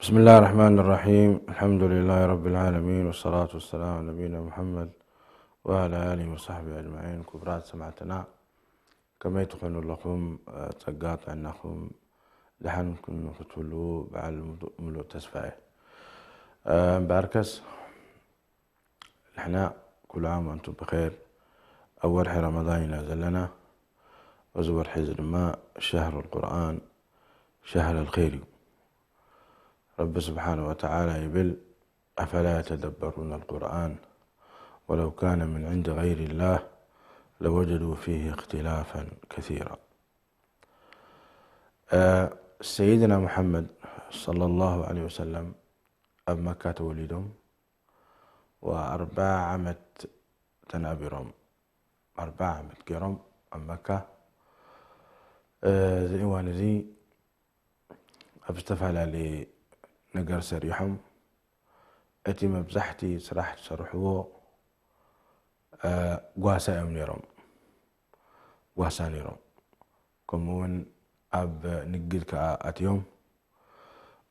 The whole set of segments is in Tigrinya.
بسم الله الرحمن الرحيم. الحمد لله رب العالمين، والصلاة والسلام على نبينا محمد وعلى آله وصحبه أجمعين. ክቡራት ሰማዕትና፣ ከመይ ትኾኑ ኣለኹም? ጸጋ ጥዕናኹም ደሓን ክትህልዉ በዓል ምሉእ፣ ምሉእ ተስፋ እየ። እምበኣርከስ ንሕና ኩሉ ዓም ኣንቱም ብኸይር ኣብ ወርሒ ረመዳን ኢና ዘለና። እዚ ወርሒ እዚ ድማ ሸህር ቁርኣን ሸህር ኣልኸይር እዩ። ረቢ ስብሓነ ወተዓላ ይብል፣ ኣፈላ የተደበሩን ኣልቁርኣን ወለው ካነ ምን ዕንድ ገይሪ ላህ ለወጀዱ ፊህ እክትላፈን ከሲራ። ሰይድና ሙሓመድ ሰለላሁ ዐለይሂ ወሰለም ኣብ መካ ተወሊዶም ወኣርባዓ ዓመት ተናቢሮም፣ ኣርባዓ ዓመት ገይሮም ኣብ መካ። እዚ እዋን እዚ ኣብ ዝተፈላለየ ነገር ሰሪሖም። እቲ መብዛሕቲ ስራሕ ዝሰርሕዎ ጓሳ እዮም ነይሮም፣ ጓሳ ነይሮም። ከምኡ እውን ኣብ ንግድ ከዓ ኣትዮም።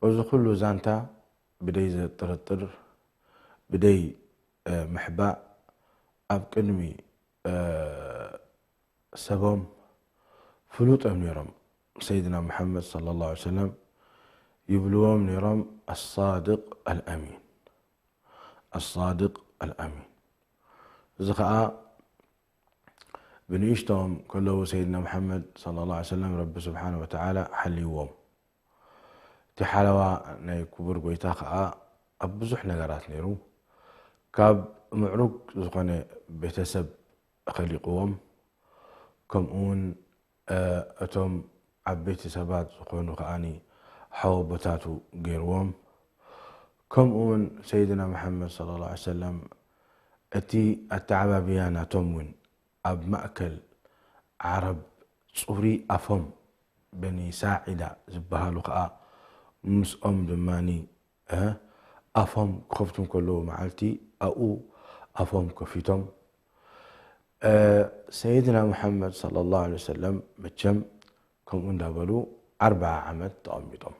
እዚ ኩሉ ዛንታ ብደይ ዘጥርጥር፣ ብደይ ምሕባእ ኣብ ቅድሚ ሰቦም ፍሉጥ እዮም ነይሮም። ሰይድና ሙሓመድ ሰለላሁ ዐለይሂ ወሰለም ይብልዎም ነይሮም ኣሳድቅ ኣልኣሚን፣ ኣሳድቅ ኣልኣሚን። እዚ ከዓ ብንእሽቶም ከለዉ ሰይድና ሙሓመድ ሰለላሁ ዐለይሂ ወሰለም ረቢ ስብሓነ ወተዓላ ሓልይዎም። እቲ ሓለዋ ናይ ክቡር ጎይታ ከዓ ኣብ ብዙሕ ነገራት ነይሩ። ካብ ምዕሩግ ዝኾነ ቤተሰብ ኸሊቕዎም፣ ከምኡ እውን እቶም ዓበይቲ ሰባት ዝኾኑ ከዓኒ ሓወቦታቱ ገይርዎም። ከምኡ እውን ሰይድና መሓመድ ሰለላሁ ዐለይሂ ወሰለም እቲ ኣተዓባብያ ናቶም እውን ኣብ ማእከል ዓረብ ጽሩይ ኣፎም በኒ ሳዒዳ ዝበሃሉ ከኣ ምስኦም ድማኒ ኣፎም ክኸፍቱ እንከለዉ መዓልቲ ኣብኡ ኣፎም ከፊቶም። ሰይድና ሙሓመድ ሰለላሁ ዐለይሂ ወሰለም መቸም ከምኡ እንዳበሉ ኣርብዓ ዓመት ተቐሚጦም።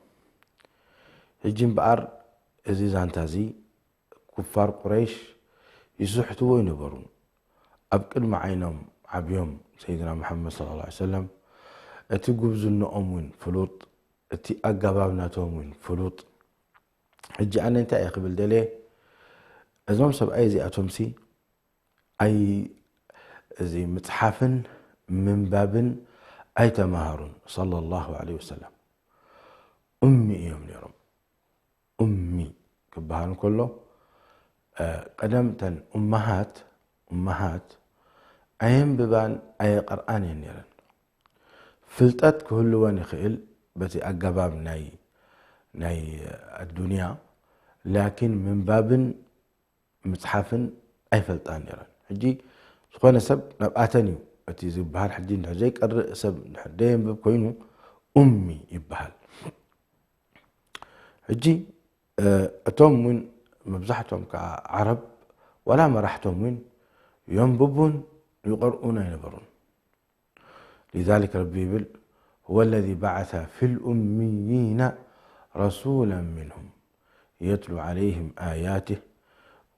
ሕጂ እምበኣር እዚ ዛንታ እዚ ኩፋር ቁረይሽ ይስሕትዎ ኣይነበሩን። ኣብ ቅድሚ ዓይኖም ዓብዮም ሰይድና ሙሓመድ ሰለላሁ ዐለይሂ ወሰለም፣ እቲ ጉብዝነኦም እውን ፍሉጥ፣ እቲ ኣገባብ ናቶም እውን ፍሉጥ። ሕጂ ኣነ እንታይ እየ ክብል ደልየ፣ እዞም ሰብኣይ እዚኣቶምሲ ኣይ እዚ ምፅሓፍን ምንባብን ኣይተማሃሩን ሰለላሁ ዐለይሂ ወሰለም። ኡሚ እዮም ነይሮም። ኡሚ ክበሃል እንከሎ ቀደም እተን ኡማሃት ኡማሃት ኣየንብባን ኣየቐርኣን እየን ነይረን። ፍልጠት ክህልወን ይኽእል በቲ ኣገባብ ናይ ናይ ኣዱንያ፣ ላኪን ምንባብን ምፅሓፍን ኣይፈልጣን ነይረን። ሕጂ ዝኾነ ሰብ ናብኣተን እዩ እቲ ዝበሃል። ሕጂ እንድሕር ዘይቀርእ ሰብ እንድሕር ደየንብብ ኮይኑ ኡሚ ይበሃል። ሕጂ እቶም እውን መብዛሕቶም ከዓ ዓረብ ዋላ መራሕቶም እውን የንብቡን ይቐርኡን ኣይነበሩን። لذلك ربي يقول: هو الذي بعث في الأميين رسولا منهم يتلو عليهم آياته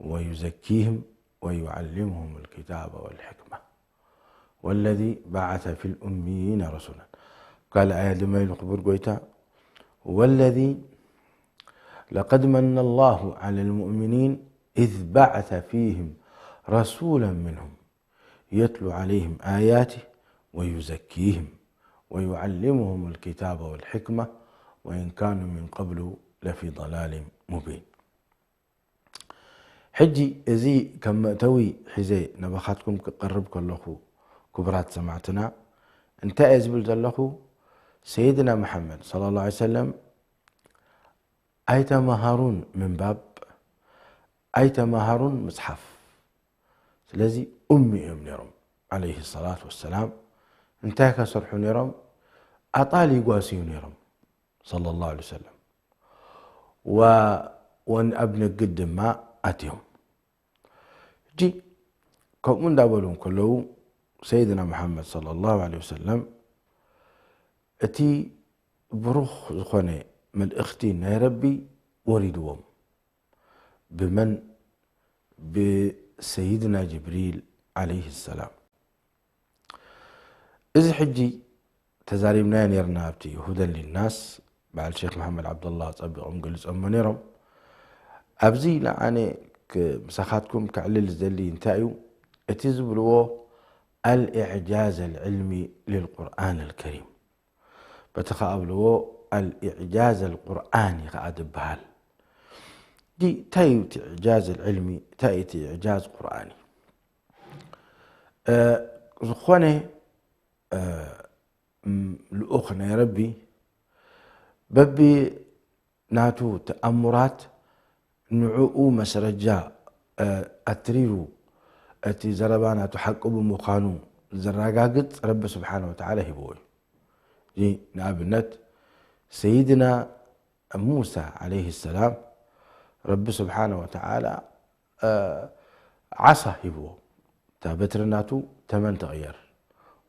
ويزكيهم ويعلمهم الكتاب والحكمة والذي بعث في الأميين رسولا. قال آية دمي الخبر قويتا: هو الذي لقد من الله على المؤمنين إذ بعث فيهم رسولا منهم يتلو عليهم آياته ويزكيهم ويعلمهم الكتاب والحكمة وإن كانوا من قبل لفي ضلال مبين. ሕጂ እዚ ከም መእተዊ ሒዘ ናባኻትኩም ክቐርብ ከለኹ፣ ክቡራት ሰማዕትና፣ እንታይ እየ ዝብል ዘለኹ? ሰይድና መሓመድ ሰለላሁ ዐለይሂ ወሰለም ኣይተማሃሩን ምንባብ፣ ኣይተማሃሩን ምፅሓፍ። ስለዚ ኡሚ እዮም ነይሮም ዐለይሂ ሰላቱ ወሰላም። እንታይ ከሰርሑ ነይሮም? ኣጣል ይጓስዩ ነይሮም ሰለላሁ ዐለይሂ ወሰለም። ወ-፣ ወን ኣብ ንግድ ድማ ኣትዮም። ሕጂ ከምኡ እንዳበሉ እንከለዉ ሰይድና መሓመድ ሰለላሁ ዐለይሂ ወሰለም እቲ ብሩኽ ዝኾነ መልእኽቲ ናይ ረቢ ወሪድዎም። ብመን? ብሰይድና ጅብሪል ዓለይሂ ሰላም። እዚ ሕጂ ተዛሪብናዮ ነርና ኣብቲ ሁደን ሊናስ፣ በዓል ሼክ መሓመድ ዓብደላህ ጸቢቖም ገሊጾሞ ነይሮም። ኣብዚ ንዓነ ክ-፣ ምሳኻትኩም ከዕልል ዝደሊ እንታይ እዩ? እቲ ዝብልዎ ኣልኢዕጃዝ ኣልዕልሚ ልልቁርኣን ኣልከሪም። በቲ ኸኣ ኣብልዎ ኣልኢዕጃዝ ኣልቁርኣኒ ኸኣ ዝበሃል። ዲ-፣ እንታይ እዩ እቲ ኢዕጃዝ ኣልዕልሚ? እንታይ እዩ እቲ ኢዕጃዝ ቁርኣኒ? እ፣ ዝኾነ፣ እ፣ ም-፣ ልኡኽ ናይ ረቢ በቢ ናቱ ተኣሙራት ንዕኡ መስረጃ፣ እ፣ ኣትሪሩ እቲ ዘረባ ናቱ ሓቂ ብምዃኑ ዘረጋግጽ ረቢ ስብሓነ ወተዓላ ሂብዎ እዩ። እዚ ንኣብነት ሰይድና ሙሳ ዓለይሂ ሰላም ረቢ ስብሓነ ወተዓላ፣ እ፣ ዓሳ ሂብዎ። እታ በትሪ ናቱ ተመን ትቕየር፣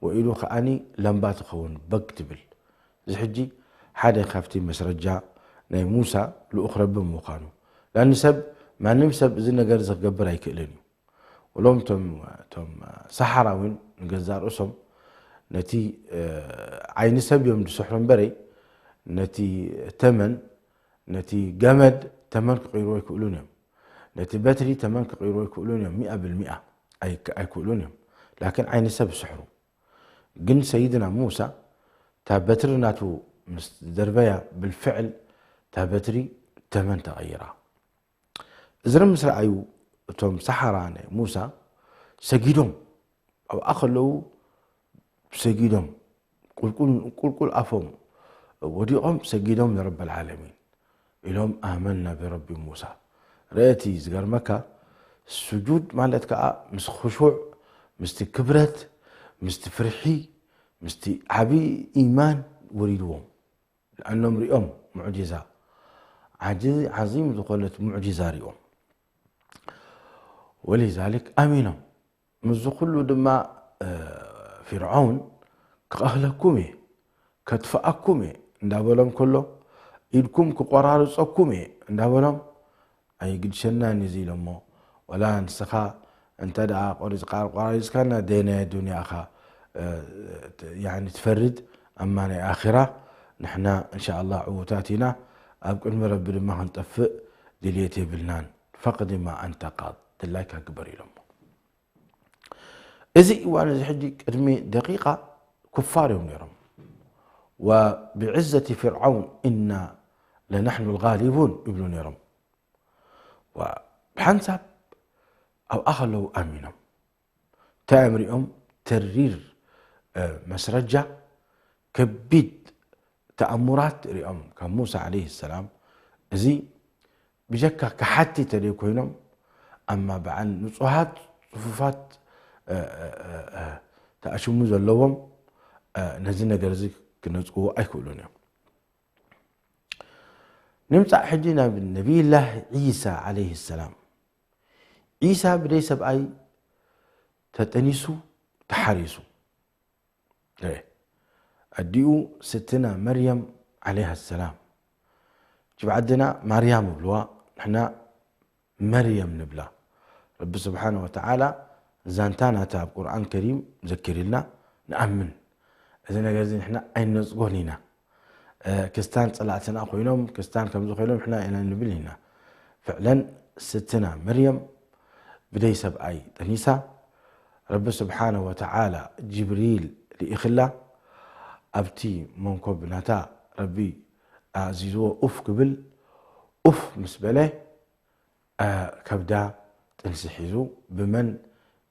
ወኢሉ ከኣኒ ለምባ ትኸውን፣ በግ ትብል። እዚ ሕጂ ሓደ ካብቲ መስረጃ ናይ ሙሳ ልኡኽ ረቢ ምዃኑ። ላኒ ሰብ፣ ማንም ሰብ እዚ ነገር እዚ ክገብር ኣይክእልን እዩ። ወሎም እቶም፣ እቶም ሰሓራዊን ንገዛእ ርእሶም ነቲ፣ እ፣ ዓይኒ ሰብ እዮም ዝስሕሩ እምበረይ፣ ነቲ ተመን፣ ነቲ ገመድ ተመን ክቕይርዎ ኣይክእሉን እዮም። ነቲ በትሪ ተመን ክቕይርዎ ኣይክእሉን እዮም። ሚኣ ብልሚኣ ኣይክ-፣ ኣይክእሉን እዮም። ላኪን ዓይኒ ሰብ ይስሕሩ። ግን ሰይድና ሙሳ እታ በትሪ ናቱ ምስ ደርበያ ብልፍዕል እታ በትሪ ተመን ተቐይራ። እዚ ምስ ረኣዩ እቶም ሰሓራ ናይ ሙሳ ሰጊዶም፣ ኣብኣ ከለዉ ሰጊዶም፣ ቁልቁል፣ ቁልቁል ኣፎም ወዲቖም ሰጊዶም ንረበል ዓለሚን ኢሎም፣ ኣመና ብረቢ ሙሳ። ርአ እቲ ዝገርመካ፣ ስጁድ ማለት ከኣ ምስ ኽሹዕ፣ ምስቲ ክብረት፣ ምስቲ ፍርሒ፣ ምስቲ ዓቢ ኢማን ወሪድዎም። ለኣኖም ሪኦም ሙዕጂዛ፣ ዓጂ-፣ ዓዚም ዝኾነት ሙዕጂዛ ሪኦም። ወሊዛሊክ ኣሚኖም። ምስዚ ኩሉ ድማ፣ እ፣ ፊርዓውን ክቐህለኩም እየ፣ ከጥፍኣኩም እየ እንዳበሎም ከሎ፣ ኢድኩም ክቆራርጸኩም እየ እንዳበሎም፣ ኣይግድሸናን እዩ እዚ ኢሎሞ። ወላ ንስኻ እንተ ደኣ ቆሪጽካ፣ ቆራሪጽካና ደይናይ ኣዱንያ ኢኻ፣ እ፣ ት-፣ ያኒ ትፈርድ፣ ኣማ ናይ ኣኺራ ንሕና እንሻኣላህ ዕዉታት ኢና፣ ኣብ ቅድሚ ረቢ ድማ ክንጠፍእ ድልየት የብልናን። ፈቅዲ ማ ኣንተ ቃድ፣ ድላይካ ግበር ኢሎሞ። እዚ እዋን እዚ ሕጂ ቅድሚ ደቂቃ ኩፋር እዮም ነይሮም። ወብዕዘቲ ፊርዓውን ኢና ለናሕኑ ልጋሊቡን ይብሉ ነይሮም። ወብሓንሳብ ኣብኣ ከለዉ ኣሚኖም። እንታይ እዮም ሪኦም? ተሪር፣ እ፣ መስረጃ፣ ከቢድ ተኣሙራት ሪኦም ካብ ሙሳ ዓለይሂ ሰላም። እዚ ብጀካ ከሓቲ ተደይ ኮይኖም፣ ኣማ በዓል ንጹሃት ጽፉፋት፣ እ፣ እ፣ እ፣ እ፣ ተኣሽሙ ዘለዎም፣ እ፣ ነዚ ነገር እዚ ክነጽግዎ ኣይክእሉን እዮም። ንምጻእ ሕጂ ናብ ነቢይላህ ዒሳ ዓለይሂ ሰላም። ዒሳ ብደይ ሰብኣይ ተጠኒሱ፣ ተሓሪሱ። ርአ፣ ኣዲኡ ስትና መርየም ዓለይሃ ሰላም፣ ጅብ ዓድና ማርያም እብልዋ፣ ንሕና መርየም ንብላ። ረቢ ስብሓነ ወተዓላ ዛንታ ናታ ኣብ ቁርኣን ከሪም ዘኪርልና ንኣምን። እዚ ነገር እዚ ንሕና ኣይነጽጎን ኢና። እ፣ ክስታን ጸላእትና ኮይኖም፣ ክስታን ከምዚ ኮይኖም ንሕና ኢና ንብል ኢና። ፍዕለን ስትና መርየም ብደይ ሰብኣይ ጠኒሳ፣ ረቢ ስብሓነ ወተዓላ ጅብሪል ልኢኽላ፣ ኣብቲ መንኮብ ናታ ረቢ ኣዚዝዎ ኡፍ ክብል፣ ኡፍ ምስ በለ፣ እ፣ ከብዳ ጥንሲ ሒዙ። ብመን?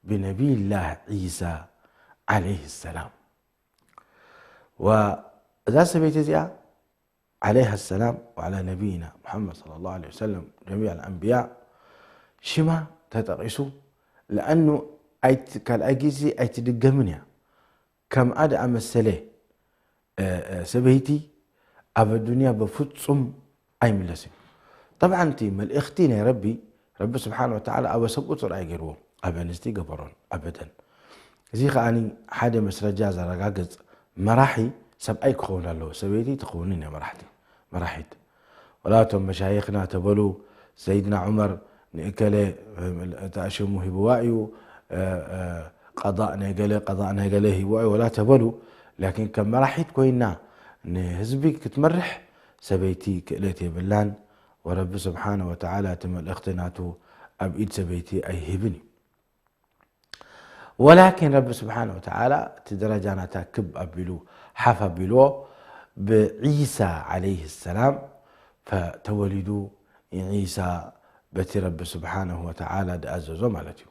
ብነቢይላህ ዒሳ ዓለይሂ ሰላም። ወእዛ ሰበይቲ እዚኣ ዓለይሃ ሰላም ወዓላ ነቢይና ሙሓመድ ሰለላሁ ዓለይሂ ወሰለም ጀሚዕ ኣልኣንብያ ሽማ ተጠቒሱ፣ ለኣኑ ኣይት-፣ ካልኣይ ግዜ ኣይትድገምን እያ። ከምኣ ደኣ መሰለ፣ እ፣ እ፣ ሰበይቲ ኣብ ኣዱንያ በፍጹም ኣይምለስን። ጠብዓን እቲ መልእኽቲ ናይ ረቢ፣ ረቢ ስብሓነ ወተዓላ ኣብ ኣሰብኡት ጥራይ ገይርዎ፣ ኣብ ኣንስቲ ገበሮን ኣበደን። እዚ ከኣኒ ሓደ መስረጃ ዘረጋግጽ፣ መራሒ ሰብኣይ ክኸውን ኣለዎ፣ ሰበይቲ ትኸውንን እያ መራሕቲ፣ መራሒት። ወላ እቶም መሻይኽና ተበሉ፣ ሰይድና ዑመር ንእከለ እታ ሽሙ ሂብዋ እዩ፣ ቀضእ ናይ ገለ ቀضእ ናይ ገለ ሂብዋ እዩ ወላ ተበሉ። ላኪን ከም መራሒት ኮይና ንህዝቢ ክትመርሕ ሰበይቲ ክእለት የብላን። ወረቢ ስብሓነ ወተዓላ እቲ መልእኽቲ ናቱ ኣብ ኢድ ሰበይቲ ኣይህብን እዩ። ወላኪን ረቢ ስብሓነ ወተዓላ እቲ ደረጃ ናታ ክብ ኣቢሉ ሓፍ ኣቢልዎ ብዒሳ ዓለይህ ሰላም ተወሊዱ። ዒሳ በቲ ረቢ ስብሓነሁ ወተዓላ ዝኣዘዞ ማለት እዩ።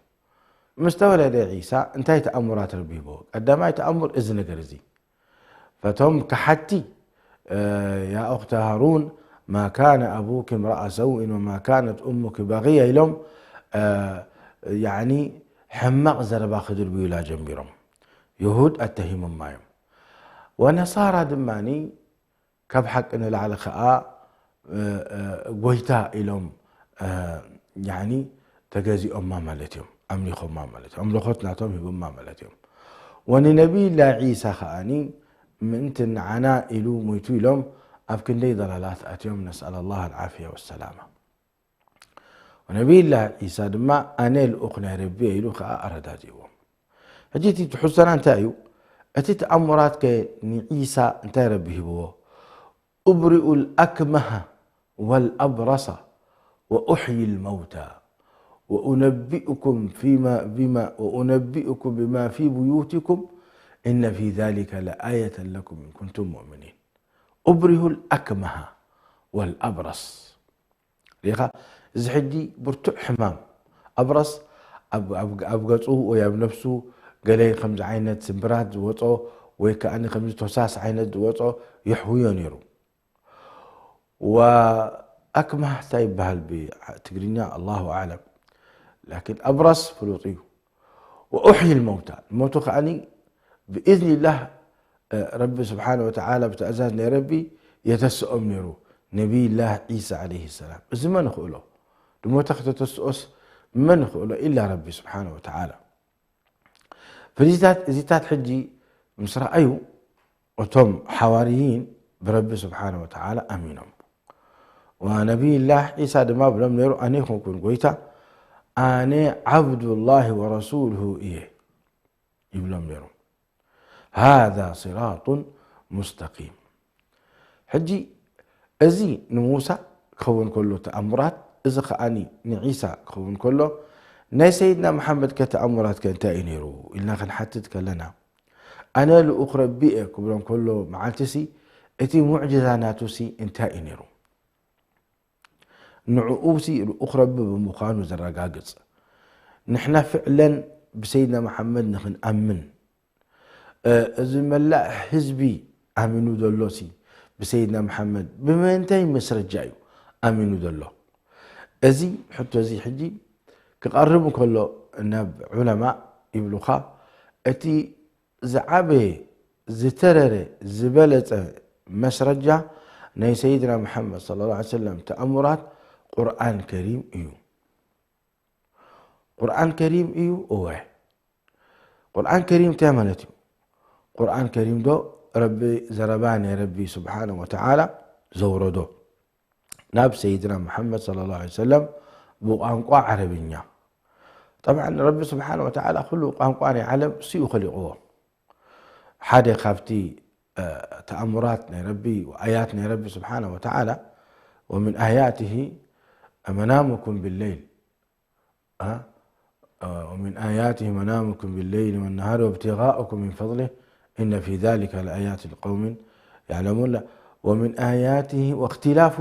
ምስ ተወለደ ዒሳ እንታይ ተኣሙራት ረቢ ሂቦ? ቀዳማይ ተኣሙር እዚ ነገር እዚ ፈቶም ከሓቲ يا أخت هارون ما كان أبوك امرأ سوء وما كانت أمك بغيا ኢሎም ያኒ ሕማቕ ዘረባ ክድርብዩላ ጀሚሮም። ይሁድ ኣተሂሞማ እዮም። ወነሳራ ድማ ካብ ሓቂ ንላዕሊ ከዓ ጎይታ ኢሎም ያኒ ተገዚኦማ ማለት እዮም። ኣምሊኾማ ማለት እዮም። ኣምልኾት ናቶም ሂቦማ ማለት እዮም። ወንነቢይላ ዒሳ ከዓኒ ምእንቲ ንዓና ኢሉ ሞይቱ ኢሎም ኣብ ክንደይ ضلالات ኣትዮም። نسأل الله العافية والسلامة። ወነቢይላ ዒሳ ድማ ኣነ ልኡኽ ናይ ረቢ ኢሉ ከዓ ኣረዳድእዎም። ሕጂ እቲ ትሕዝቶና እንታይ እዩ? እቲ ተኣሙራት ከ ንዒሳ እንታይ ረቢ ሂብዎ? أبرئ الأكمه والأبرص وأحيي الموتى وأنبئكم فيما بما وأنبئكم بما في بيوتكم إن في ذلك لآية لكم إن كنتم مؤمنين. أبرئ الأكمه والأبرص ሪኻ እዚ ሕጂ ብርቱዕ ሕማም ኣብረስ ኣብ ገፁ ወይ ኣብ ነፍሱ ገለ ከምዚ ዓይነት ስምብራት ዝወፆ ወይ ከዓ ከምዚ ተሳስ ዓይነት ዝወፆ የሕውዮ ነይሩ። ወኣክማህ እንታይ ይበሃል ብትግርኛ ኣላሁ ኣዕለም። ላኪን ኣብረስ ፍሉጥ እዩ። ወኡሕይ ልመውታ ሞቱ ከዓኒ ብኢዝኒላህ ረቢ ስብሓነ ወተዓላ ብትእዛዝ ናይ ረቢ የተስኦም ነይሩ ነቢይላህ ዒሳ ዓለይሂ ሰላም። እዚ መን ይኽእሎ? ድሞተ ከተተስኦስ መን ይኽእሎ ኢላ ረቢ ስብሓነ ወተዓላ። ፍልይታት እዚታት ሕጂ ምስ ረኣዩ እቶም ሓዋርይን ብረቢ ስብሓነ ወተዓላ ኣሚኖም። ወነቢይላህ ዒሳ ድማ ብሎም ነይሩ ኣነ ይኮንኩን ጎይታ ኣነ ዓብዱላሂ ወረሱሉሁ እየ ይብሎም ነይሮም። هذا صراط مستقيم። ሕጂ እዚ ንሙሳ ክኸውን ከሎ ተኣምራት እዚ ከዓኒ ንዒሳ ክኸውን ከሎ ናይ ሰይድና መሓመድ ከ ተኣምራት ከ እንታይ እዩ ነይሩ ኢልና ክንሓትት ከለና ኣነ ልኡኽ ረቢ እየ ክብሎም ከሎ መዓልቲ ሲ እቲ ሙዕጅዛ ናቱ ሲ እንታይ እዩ ነይሩ? ንዕኡ ሲ ልኡኽ ረቢ ብምዃኑ ዘረጋግጽ ንሕና ፍዕለን ብሰይድና መሓመድ ንኽንኣምን እዚ መላእ ህዝቢ ኣሚኑ ዘሎ ሲ ብሰይድና መሓመድ ብምንታይ መስረጃ እዩ ኣሚኑ ዘሎ? እዚ ሕቶ እዚ ሕጂ ክቐርብ እንከሎ ናብ ዑለማ ይብሉኻ እቲ ዝዓበየ ዝተረረ ዝበለፀ መስረጃ ናይ ሰይድና መሓመድ ሰለላሁ ዐለይሂ ወሰለም ተኣምራት ቁርኣን ከሪም እዩ። ቁርኣን ከሪም እዩ እወ። ቁርኣን ከሪም እንታይ ማለት እዩ? ቁርኣን ከሪም ዶ ረቢ ዘረባ ናይ ረቢ ስብሓነ ወተዓላ ዘውረዶ ናብ ሰይድና መሓመድ ሰለላሁ ዐለይሂ ወሰለም ብቋንቋ ዓረብኛ። ጠብዓን ረቢ ስብሓነ ወተዓላ ኩሉ ቋንቋ ናይ ዓለም እሱ እዩ ኸሊቕዎ። ሓደ ካብቲ ተኣምራት ናይ ረቢ ኣያት ናይ ረቢ ስብሓነ ወተዓላ ومن آياته منامكم بالليل ومن آياته منامكم بالليل والنهار وابتغاؤكم من فضله إن في ذلك لآيات لقوم يعلمون ومن آياته واختلاف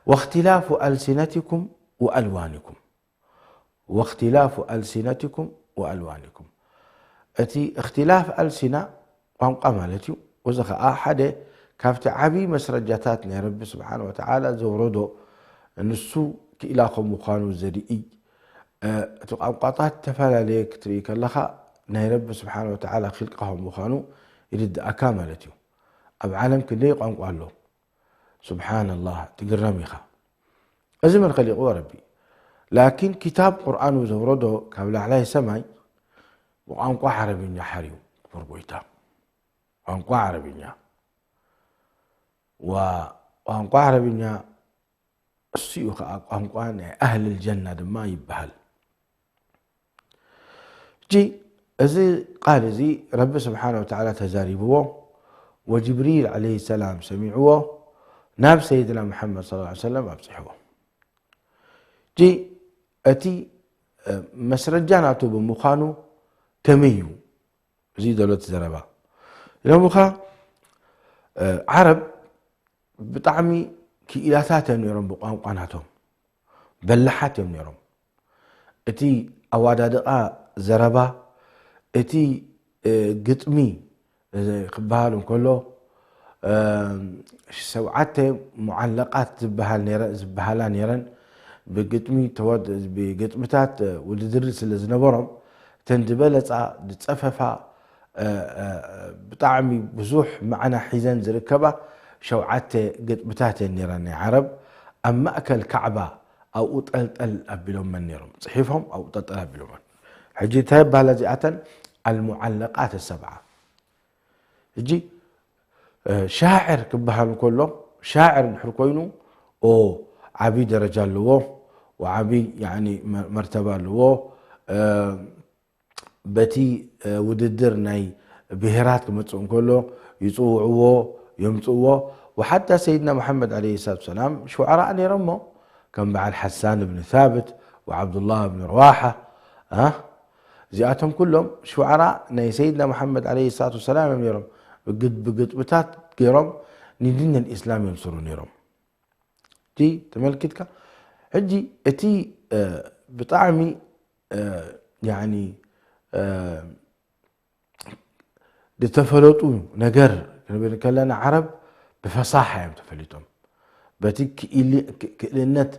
واختلاف ألسنتكم وألوانكم واختلاف ألسنتكم وألوانكم እቲ እክትላፍ ኣልሲና ቋንቋ ማለት እዩ። እዚ ኸዓ ሓደ ካብቲ ዓብዪ መስረጃታት ናይ ረቢ ስብሓን ወተዓላ ዘውረዶ ንሱ ክኢላ ከም ምዃኑ ዘርኢ እቲ ቋንቋታት ዝተፈላለየ ክትርኢ ከለኻ ናይ ረቢ ስብሓን ወተዓላ ክልቃ ከም ምዃኑ ይርድኣካ ማለት እዩ። ኣብ ዓለም ክንደይ ቋንቋ ኣሎ? ስብሓንላህ ትግረም ኢኻ። እዚ መን ኸሊቕዎ ረቢ። ላኪን ክታብ ቁርኣኑ ዘውረዶ ካብ ላዕላይ ሰማይ ብቋንቋ ዓረብኛ ሓርዩ ክቡር ጎይታ ቋንቋ ዓረብኛ ዋ ቋንቋ ዓረብኛ እሱ እዩ ከዓ ቋንቋ ናይ ኣህልል ጀና ድማ ይበሃል። ሕጂ እዚ ቃል እዚ ረቢ ስብሓነ ወተዓላ ተዛሪብዎ፣ ወጅብሪል ዓለይሂ ሰላም ሰሚዕዎ፣ ናብ ሰይድና ሙሓመድ ሰለላሁ ዐለይሂ ወሰለም ኣብፅሕዎ። ሕጂ እቲ መስረጃ ናቱ ብምዃኑ ከመይ እዩ እዚ ዘሎ እቲ ዘረባ ኢሎምኻ? ዓረብ ብጣዕሚ ክኢላታት እዮም ነይሮም፣ ብቋንቋ ናቶም በላሓት እዮም ነይሮም። እቲ ኣዋዳድቓ ዘረባ፣ እቲ ግጥሚ ክበሃል እንከሎ፣ ሸውዓተ ሙዓለቓት ዝበሃላ ነይረን። ብግጥሚ ብግጥምታት ውድድር ስለ ዝነበሮም፣ እተን ዝበለፃ ዝፀፈፋ ብጣዕሚ ብዙሕ ማዕና ሒዘን ዝርከባ ሸውዓተ ግጥምታት እየን ነይረን ናይ ዓረብ። ኣብ ማእከል ካዕባ ኣብኡ ጠልጠል ኣቢሎመን ነይሮም፣ ፅሒፎም ኣብኡ ጠልጠል ኣቢሎመን። ሕጂ እንታይ ይበሃላ እዚኣተን? ኣልሙዓለቃት ሰብዓ። ሕጂ ሻዕር ክበሃል እንከሎ፣ ሻዕር እንድሕር ኮይኑ፣ ኦ ዓብይ ደረጃ ኣለዎ፣ ዓብይ መርተባ ኣለዎ። በቲ ውድድር ናይ ብሄራት ክመፅእ እንከሎ ይፅውዕዎ፣ የምፅእዎ። ወሓታ ሰይድና መሓመድ ዓለይሂ ሰላቱ ሰላም ሽዑዓራእ ነይሮሞ፣ ከም በዓል ሓሳን እብን ሳብት ወዓብዱላህ እብን ረዋሓ። እዚኣቶም ኩሎም ሽዑዓራእ ናይ ሰይድና መሓመድ ዓለይሂ ሰላቱ ሰላም እዮም ነይሮም። ብግጥምታት ገይሮም ንዲን ልእስላም የንስሩ ነይሮም። ተመልኪትካ ሕጂ እቲ ብጣዕሚ ዝተፈለጡ ነገር ክንብል ከለና፣ ዓረብ ብፈሳሓ እዮም ተፈሊጦም። በቲ ክእልነት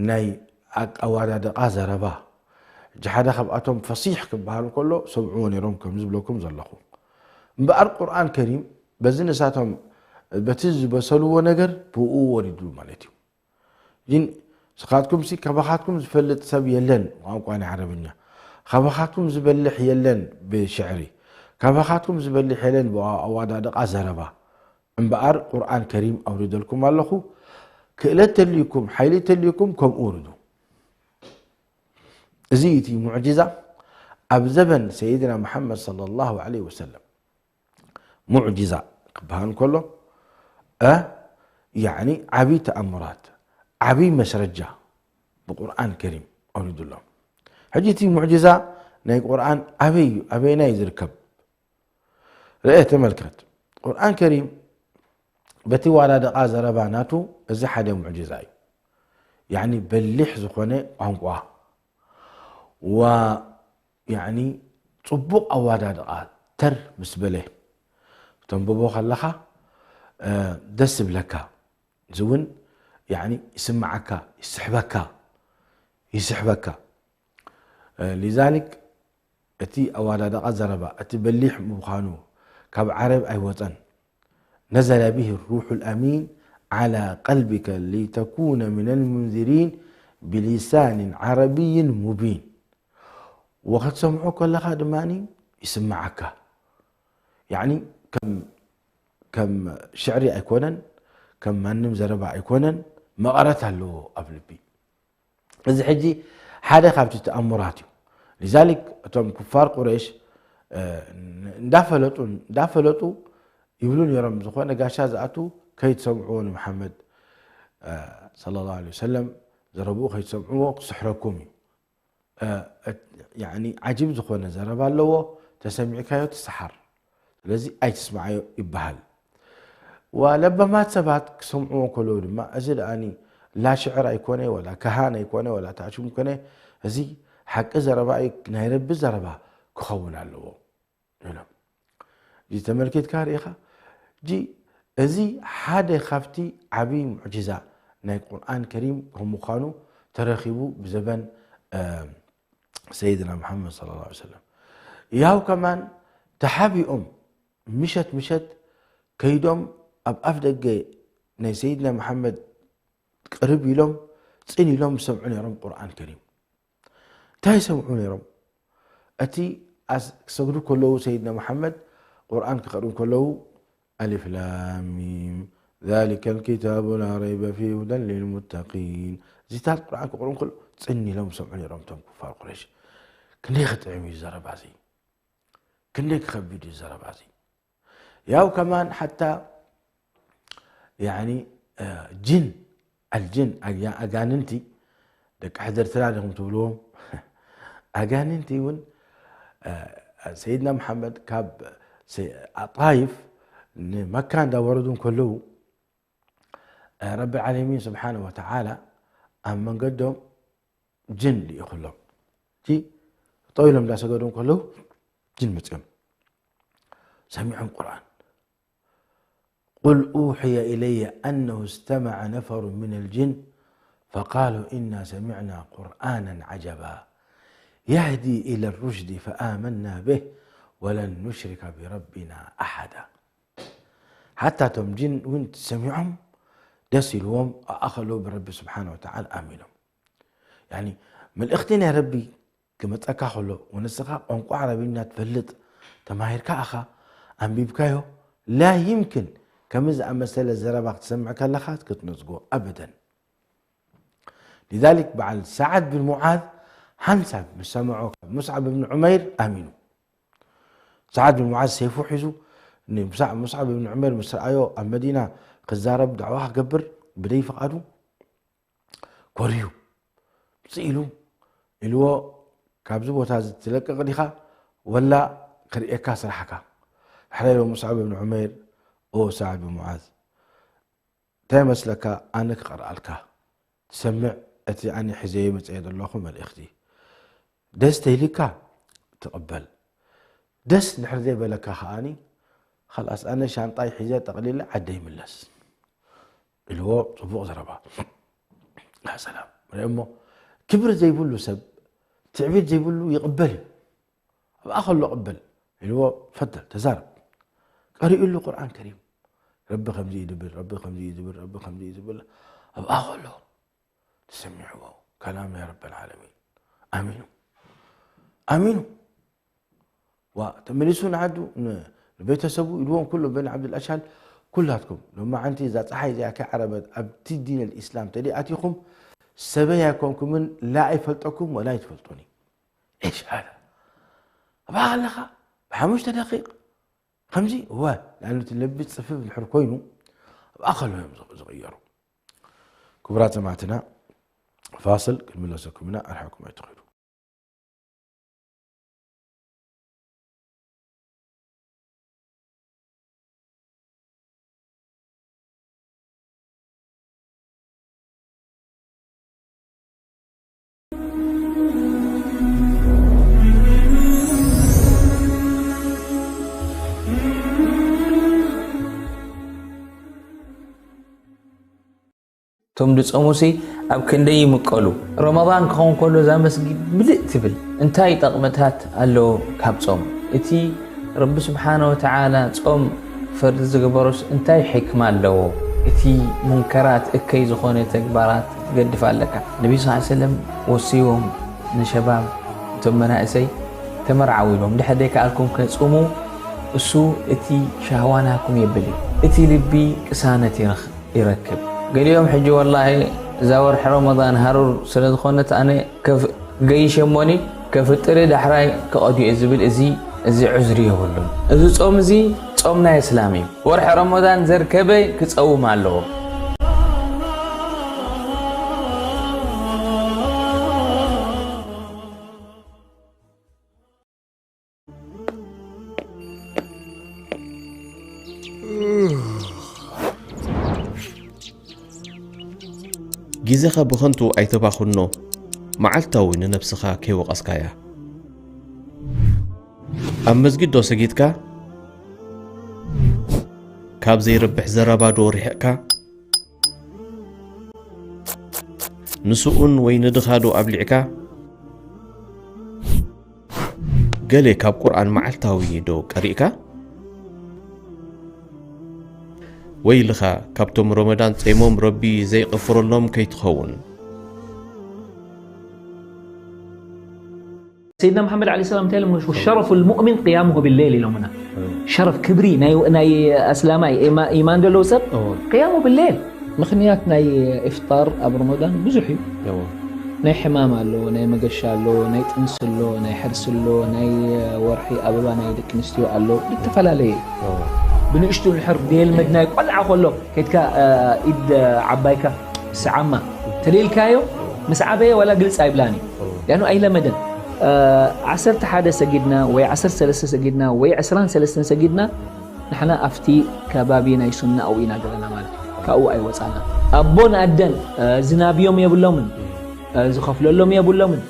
ናይ ኣወዳድቓ ዘረባ። ሕጂ ሓደ ካብኣቶም ፈሲሕ ክበሃል ከሎ ሰምዕዎ ነይሮም፣ ከም ዝብለኩም ዘለኹ። እምበኣር ቁርኣን ከሪም በዚ ንሳቶም በቲ ዝበሰልዎ ነገር ብኡ ወሪዱ ማለት እዩ። ግን ንስኻትኩም ሲ ካባኻትኩም ዝፈልጥ ሰብ የለን ቋንቋ ናይ ዓረብኛ፣ ካባኻትኩም ዝበልሕ የለን ብሽዕሪ፣ ካባኻትኩም ዝበልሕ የለን ብኣወዳድቓ ዘረባ። እምበኣር ቁርኣን ከሪም ኣውሪደልኩም ኣለኹ። ክእለት ተልዩኩም፣ ሓይሊ ተልዩኩም ከምኡ ውርዱ። እዚ እቲ ሙዕጅዛ ኣብ ዘበን ሰይድና መሓመድ ሰለላሁ ዐለይሂ ወሰለም ሙዕጅዛ ክበሃል ከሎ፣ ያኒ ዓብይ ተኣምራት፣ ዓብይ መስረጃ ብቁርኣን ከሪም ኣውሪዱሎም። ሕጂ እቲ ሙዕጅዛ ናይ ቁርኣን ኣበይ እዩ? ኣበይና እዩ ዝርከብ? ርአ፣ ተመልከት። ቁርኣን ከሪም በቲ ዋዳድቓ ዘረባ ናቱ፣ እዚ ሓደ ሙዕጅዛ እዩ። ያኒ በሊሕ ዝኾነ ቋንቋ፣ ዋ ያኒ ጽቡቕ ኣዋዳድቓ፣ ተር ምስ በለ ተንብቦ ከለኻ ደስ ይብለካ። እዚ እውን ያኒ ይስምዓካ፣ ይስሕበካ፣ ይስሕበካ። ሊዛሊክ እቲ ኣዋዳድቓ ዘረባ፣ እቲ በሊሕ ምዃኑ ካብ ዓረብ ኣይወጸን። ነዘለ ብሂ ሩሑል ኣሚን ዓላ ቀልቢከ ሊተኩነ ሚነል ሙንዚሪን ብሊሳኒን ዓረብይን ሙቢን። ወክትሰምዖ ከለኻ ድማ ይስምዓካ። ያኒ ከም፣ ከም ሽዕሪ ኣይኮነን፣ ከም ማንም ዘረባ ኣይኮነን፣ መቐረት ኣለዎ ኣብ ልቢ። እዚ ሕጂ ሓደ ካብቲ ተኣምራት እዩ። ሊዛሊክ እቶም ኩፋር ቁረይሽ እንዳፈለጡ እንዳፈለጡ ይብሉ ነይሮም፣ ዝኾነ ጋሻ ዝኣቱ ከይትሰምዕዎ ንመሓመድ ሰለላሁ ዐለይሂ ወሰለም ዘረብኡ ከይትሰምዕዎ ክስሕረኩም እዩ። ያኒ ዓጂብ ዝኾነ ዘረባ ኣለዎ፣ ተሰሚዕካዮ ትሰሓር። ስለዚ ኣይትስምዓዮ ይበሃል። ወለባማት ሰባት ክሰምዕዎ ከለዉ ድማ፣ እዚ ደኣኒ ላ ሽዕር ኣይኮነ፣ ወላ ከሃን ኣይኮነ፣ ወላ ታዕሽም ኣይኮነ፣ እዚ ሓቂ ዘረባ እዩ፣ ናይ ረቢ ዘረባ ክኸውን ኣለዎ ኢሎም። እዚ ተመልኪትካ ርኢኻ፣ እዚ ሓደ ካብቲ ዓብዪ ሙዕጅዛ ናይ ቁርኣን ከሪም ከም ምዃኑ ተረኺቡ ብዘበን ሰይድና መሓመድ ሰለላሁ ዐለይሂ ወሰለም። ያው ከማን ተሓቢኦም ምሸት ምሸት ከይዶም ኣብ ኣፍ ደገ ናይ ሰይድና መሓመድ ቅርብ ኢሎም ጽን ኢሎም ዝሰምዑ ነይሮም ቁርኣን ከሪም። እንታይ ይሰምዑ ነይሮም? እቲ ኣስ-፣ ክሰግዱ ከለዉ ሰይድና መሓመድ ቁርኣን ክቐርኡ ከለዉ ኣሊፍ ላም ሚም ذلك الكتاب لا ريب فيه هدى للمتقين. እዚታት ቁርኣን ክቕርኡ እንከሎ ጽን ኢሎም ዝሰምዑ ነይሮም እቶም ኩፋር ቁረይሽ። ክንደይ ክጥዕም እዩ ዘረባ እዚ፣ ክንደይ ክኸብድ እዩ ዘረባ እዚ። ያው ከማን ሓታ ያኒ እ፣ ጅን ኣልጅን ኣጋ- ኣጋንንቲ ደቂ ሕደርትና ዲኹም ትብልዎም ኣጋንንቲ እውን እ፣ ሰይድና መሓመድ ካብ ሰ- ጣይፍ ንመካ እንዳወረዱ እንከለዉ እ፣ ረቢ ዓለሚን ስብሓነ ወተዓላ ኣብ መንገዶም ጅን ልኢኹሎም። እቲ ጠው ኢሎም እንዳሰገዱ እንከለዉ ጅን መፅኦም ሰሚዖም ቁርኣን قل أوحي إلي أنه استمع نفر من الجن فقالوا إنا سمعنا قرآنا عجبا يهدي إلى الرشد فآمنا به ولن نشرك بربنا أحدا ሓታ እቶም ጅን እውን ሰሚዖም ደስ ኢልዎም ኣኸለዉ ብረቢ ስብሓን ወተዓላ ኣሚኖም ያኒ መልእኽቲ ናይ ረቢ ክመፀካ ከሎ ወንስኻ ቋንቋ ዓረብኛ ትፈልጥ ተማሂርካ ኣኻ ኣንቢብካዮ ላ ይምክን ከምዚ ዝኣመሰለ ዘረባ ክትሰምዕ ከለኻ ክትነዝጎ ኣበደን لذلك በዓል ሰዓድ ብን ሙዓዝ ሓንሳብ ምስ ሰምዖ ካብ ሙስዓብ ብን ዑመይር ኣሚኑ ሰዓድ ብን ሙዓዝ ሰይፉ ሒዙ ንሙስዓብ ብን ዑመይር ምስ ረኣዮ ኣብ መዲና ክዛረብ ዳዕዋ ክገብር ብደይ ፍቓዱ ኮርዩ ስኢሉ ኢልዎ ካብዚ ቦታ እዚ ትለቅቕ ዲኻ ወላ ክርእየካ ስራሕካ ድሕረ ኢሎ ሙስዓብ ብን ዑመይር ኦ ሳዕድ ብን ሙዓዝ እንታይ መስለካ ኣነ ክቐርኣልካ ትሰምዕ እቲ ኣነ ሒዘዮ መፅየ ዘለኹ መልእኽቲ ደስ ተይልካ ትቕበል ደስ ድሕር ዘይበለካ ከኣኒ ኸላስ ኣነ ሻንጣይ ሒዘ ጠቕሊለ ዓደይ ምለስ ኢልዎ ፅቡቕ ዘረባ ሰላም ሪኦ እሞ ክብሪ ዘይብሉ ሰብ ትዕቢት ዘይብሉ ይቕበል እዩ ኣብኣ ከሎ ቅበል ኢልዎ ፈደል ተዛረብ ቀሪኡሉ ቁርኣን ከሪም ረቢ ከምዚ እዩ ዝብል ረቢ ከምዚ እዩ ዝብል ረቢ ከምዚ እዩ ዝብል ኣብኣ ከሎ ተሰሚዕዎ ከላም ናይ ረቢ ልዓለሚን ኣሚኑ ኣሚኑ ዋ ተመሊሱ ንዓዱ ንቤተሰቡ ኢልዎም ኩሉ በን ዓብድልኣሻል ኩላትኩም ሎማዓንቲ እዛ ፀሓይ እዚኣ ከይዓረበት ኣብቲ ዲን ልእስላም ተደይኣቲኹም ሰበይ ኣይኮንኩምን ላ ኣይፈልጠኩም ወላ ኣይትፈልጡኒ እሽ ሃዳ ኣብኣ ከለኻ ብሓሙሽተ ደቂቕ ከምዚ እወ ንኣብነት ለቢ ፅፍፍ ድሕር ኮይኑ ኣብኣ ከሎ እዮም ዝቕየሩ ክቡራት ሰማዕትና ፋስል ክንምለሰኩም ኢና ኣርሓኩም ኣይትኸዱ እቶም ድጸሙሲ ኣብ ክንደይ ይምቀሉ። ረመዳን ክኸውን ከሎ እዛ መስጊድ ምልእ ትብል። እንታይ ጠቕምታት ኣለዎ ካብ ጾም? እቲ ረቢ ስብሓነ ወተዓላ ጾም ፈርዲ ዝገበሮስ እንታይ ሕክማ ኣለዎ? እቲ ሙንከራት እከይ ዝኾነ ተግባራት ትገድፍ ኣለካ። ነቢ ስ ሰለም ወስይዎም ንሸባብ እቶም መናእሰይ ተመርዓው ኢሎም ድሕር ደይከኣልኩም ከጽሙ እሱ እቲ ሻህዋ ናኩም የብል እዩ። እቲ ልቢ ቅሳነት ይረኽብ። ይረክብ። ገሊኦም ሕጂ ወላሂ እዛ ወርሒ ረመዳን ሃሩር ስለ ዝኾነት ኣነ ከፍ- ገይሸሞኒ ከፍጥሪ ዳሕራይ ክቐድዮ ዝብል እዚ እዚ ዕዝሪ የብሉን። እዚ ጾም እዚ ጾም ናይ እስላም እዩ። ወርሒ ረመዳን ዘርከበ ክጸውም ኣለዎ። ግዜኻ ብኸንቱ ኣይተባኽኖ፣ መዓልታዊ ንነብስኻ ከይወቐስካያ። ኣብ መስጊድ ዶ ሰጊድካ? ካብ ዘይረብሕ ዘረባ ዶ ርሒቕካ? ንስኡን ወይ ንድኻ ዶ ኣብሊዕካ? ገለ ካብ ቁርኣን መዓልታዊ ዶ ቀሪእካ? ወይልኻ ካብቶም ረመዳን ጸይሞም ረቢ ዘይቕፍረሎም ከይትኸውን። سيدنا محمد عليه السلام እንታይ ኢሎም شرف المؤمن قيامه بالليل ኢሎምና ሸረፍ ክብሪ ናይ ናይ ኣስላማይ ኢማ- ኢማን ዘለዎ ሰብ እዎ። ቅያሙ ብሌል ምኽንያት ናይ ኢፍጣር ኣብ ረመዳን ብዙሕ እዩ። እዎ። ናይ ሕማም ኣሎ፣ ናይ መገሻ ኣሎ፣ ናይ ጥንሲ ኣሎ፣ ናይ ሕርሲ ኣሎ፣ ናይ ወርሒ ኣበባ ናይ ደቂ ኣንስትዮ ኣሎ፣ ዝተፈላለየ እዩ። እዎ። ብንእሽቱ ድሕር ብየልመድ ናይ ቆልዓ ከሎ ከድካ ኢድ ዓባይካ ስዓማ ተደልካዮ ምስ ዓበየ ዋላ ግልጽ ኣይብላን እዩ። ያኑ ኣይለመደን። ዓሰርተ ሓደ ሰጊድና ወይ ዓሰርተ ሰለስተ ሰጊድና ወይ ዕስራን ሰለስተን ሰጊድና ንሕና ኣብቲ ከባቢ ናይ ሱና ኣብኡ ኢና ዘለና ማለት እዩ። ካብኡ ኣይወፃና። ኣቦን ኣደን ዝናብዮም የብሎምን፣ ዝኸፍለሎም የብሎምን።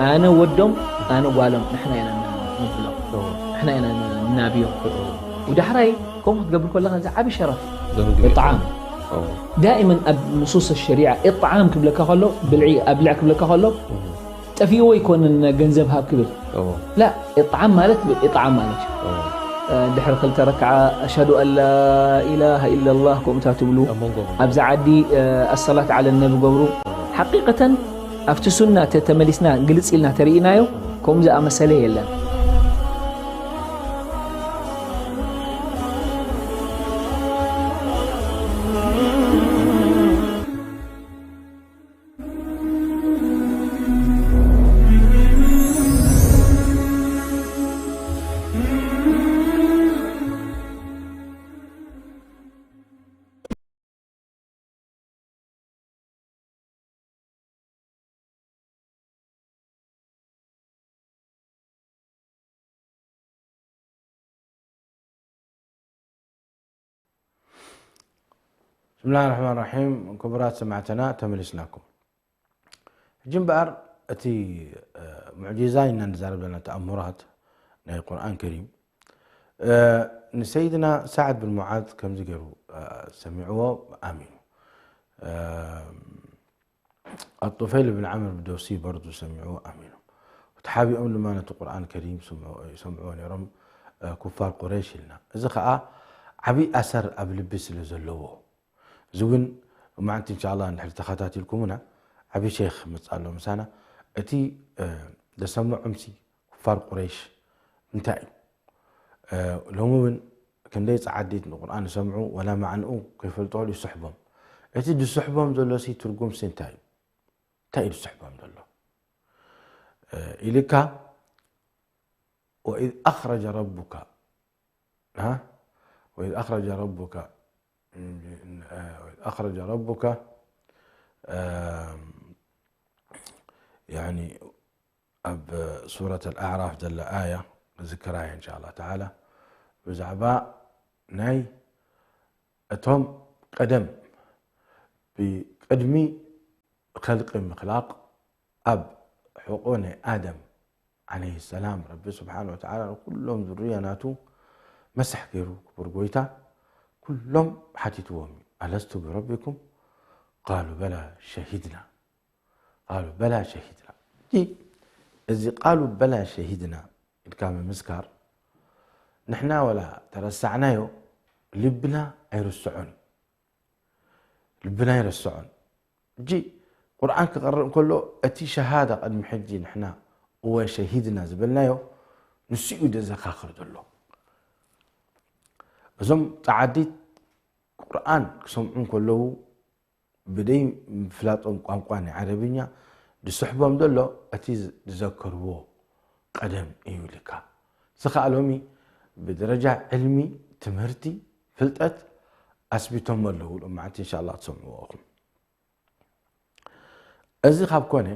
ኣነ ወዶም ኣነ ጓሎም ንሕና ኢና ንብሎም፣ ንሕና ኢና ንናብዮም። ወዳሕራይ ከምኡ ክትገብር ከለኻ እዚ ዓብዪ ሸረፍ እዩ። ዘምግብ እጣዓም እዎ። ዳኢመን ኣብ ንሱስ ሸሪዓ እጣዓም ክብለካ ከሎ ብልዒ ኣብልዕ ክብለካ ከሎ ጠፊእዎ ኣይኮንን ገንዘብ ሃብ ክብል እዎ። ላ እጣዓም ማለት እጣዓም ማለት እዩ። እዎ። ድሕሪ ክልተ ረክዓ ኣሽሃዱ ኣን ላ ኢላሃ ኢላላህ ከምኡታ ትብሉ ኣብ መንጎ ኣብዚ ዓዲ ኣሰላት ዓለ ነቢ ገብሩ ሓቂቀተን ኣብቲ ሱና ተተመሊስና ግልፅ ኢልና ተርእናዮ ከምኡ ዝኣመሰለ የለን። بسم الله الرحمن الرحيم. ክቡራት ሰማዕትና ተመሊስናኩም። ሕጂ እምበኣር እቲ ሙዕጂዛ ኢና ንዛረብ ዘለና ተኣምራት ናይ ቁርኣን ከሪም ንሰይድና ሳዕድ ብን ሙዓዝ ከምዚ ገይሩ ሰሚዕዎ ኣሚኑ። ኣጡፈይል ብን ዓምር ብደውሲ በርዱ ሰሚዑ ኣሚኑ። ተሓቢኦም ድማ ነቲ ቁርኣን ከሪም ይሰምዕዎ ነይሮም ኩፋር ቁረይሽ ኢልና። እዚ ከዓ ዓብዪ ኣሰር ኣብ ልቢ ስለ ዘለዎ እዚ እውን መዓንቲ እንሻላ እንድሕር ተኸታቲልኩምና ዓብዪ ሸይኽ መፅእ ኣሎ ምሳና። እቲ ዘሰምዖምሲ ኩፋር ቁረይሽ እንታይ እዩ? ሎሚ እውን ክንደይ ፃዓዲት ንቁርኣን ዝሰምዑ ወላ ማዕንኡ ከይፈልጡ ከሉ ይስሕቦም። እቲ ዝስሕቦም ዘሎ ሲ ትርጉም ሲ እንታይ እዩ? እንታይ እዩ ዝስሕቦም ዘሎ? ኢልካ ወኢዝ ኣኽረጀ ረቡካ ها؟ وإذ أخرج ربك وإذ أخرج ربك يعني ኣብ ሱረት ኣልኣዕራፍ ዘላ ኣያ ዝክራ እየ እንሻ ኣላ ተዓላ ብዛዕባ ናይ እቶም ቀደም ብቅድሚ ኸልቂ ምኽላቅ ኣብ ሕቆ ናይ ኣደም ዓለይሂ ሰላም ረቢ ስብሓን ወተዓላ ንኩሎም ዝርያ ናቱ መሳሕ ገይሩ ክቡር ጎይታ ኩሎም ሓቲትዎም እዩ ኣለስቱ ብረቢኩም ቃሉ በላ ሸሂድና ቃሉ በላ ሸሂድና። እዚ ቃሉ በላ ሸሂድና ኢልካ ምምስካር ንሕና ወላ ተረሳዕናዮ ልብና ኣይርስዖን እዩ። ልብና ኣይርስዖን። እጂ ቁርኣን ክቐርእ እንከሎ እቲ ሸሃዳ ቅድሚ ሕጂ ንሕና እወ ሸሂድና ዝበልናዮ ንሱ እዩ ዘዘኻኽር ዘሎ። እዞም ጸዓዲት ቁርኣን ክሰምዑ እንከለዉ ብደይ ምፍላጦም ቋንቋ ናይ ዓረብኛ ዝስሕቦም ዘሎ እቲ ዝዘከርዎ ቀደም እዩ ኢልካ። እዚ ከዓ ሎሚ ብደረጃ ዕልሚ፣ ትምህርቲ፣ ፍልጠት ኣስቢቶሞ ኣለዉ። ሎማዓንቲ እንሻላ ክትሰምዕዎ ኢኹም። እዚ ካብ ኮነ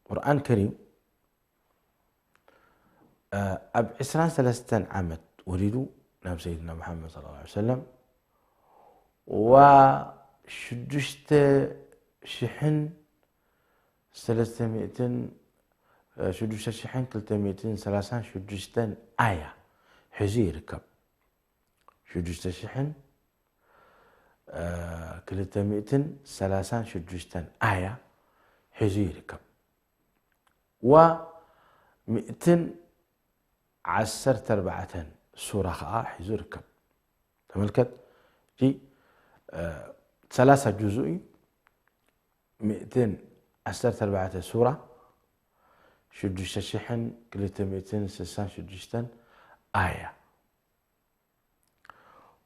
ቁርኣን ከሪም ኣብ ዕስራን ሰለስተን ዓመት ወሪዱ ናብ ሰይድና መሓመድ صلى الله عليه وسلم ዋ ሽዱሽተ ሽሕን ሰለስተ ሚእትን ሽዱሽተ ሽሕን ክልተ ሚእትን ሰላሳን ሽዱሽተን ኣያ ሒዙ ይርከብ። ሽዱሽተ ሽሕን ክልተ ሚእትን ሰላሳን ሽዱሽተን ኣያ ሒዙ ይርከብ። ዋ ሚእትን ዓሰርተ ኣርባዕተን ሱራ ከዓ ሒዙ ይርከብ። ተመልከት፣ እቲ ሰላሳ ጁዙእ እዩ። ሚእትን ዓሰርተ ኣርባዕተ ሱራ ሽዱሽተ ሽሕን ክልተ ሚእትን ስሳን ሽዱሽተን ኣያ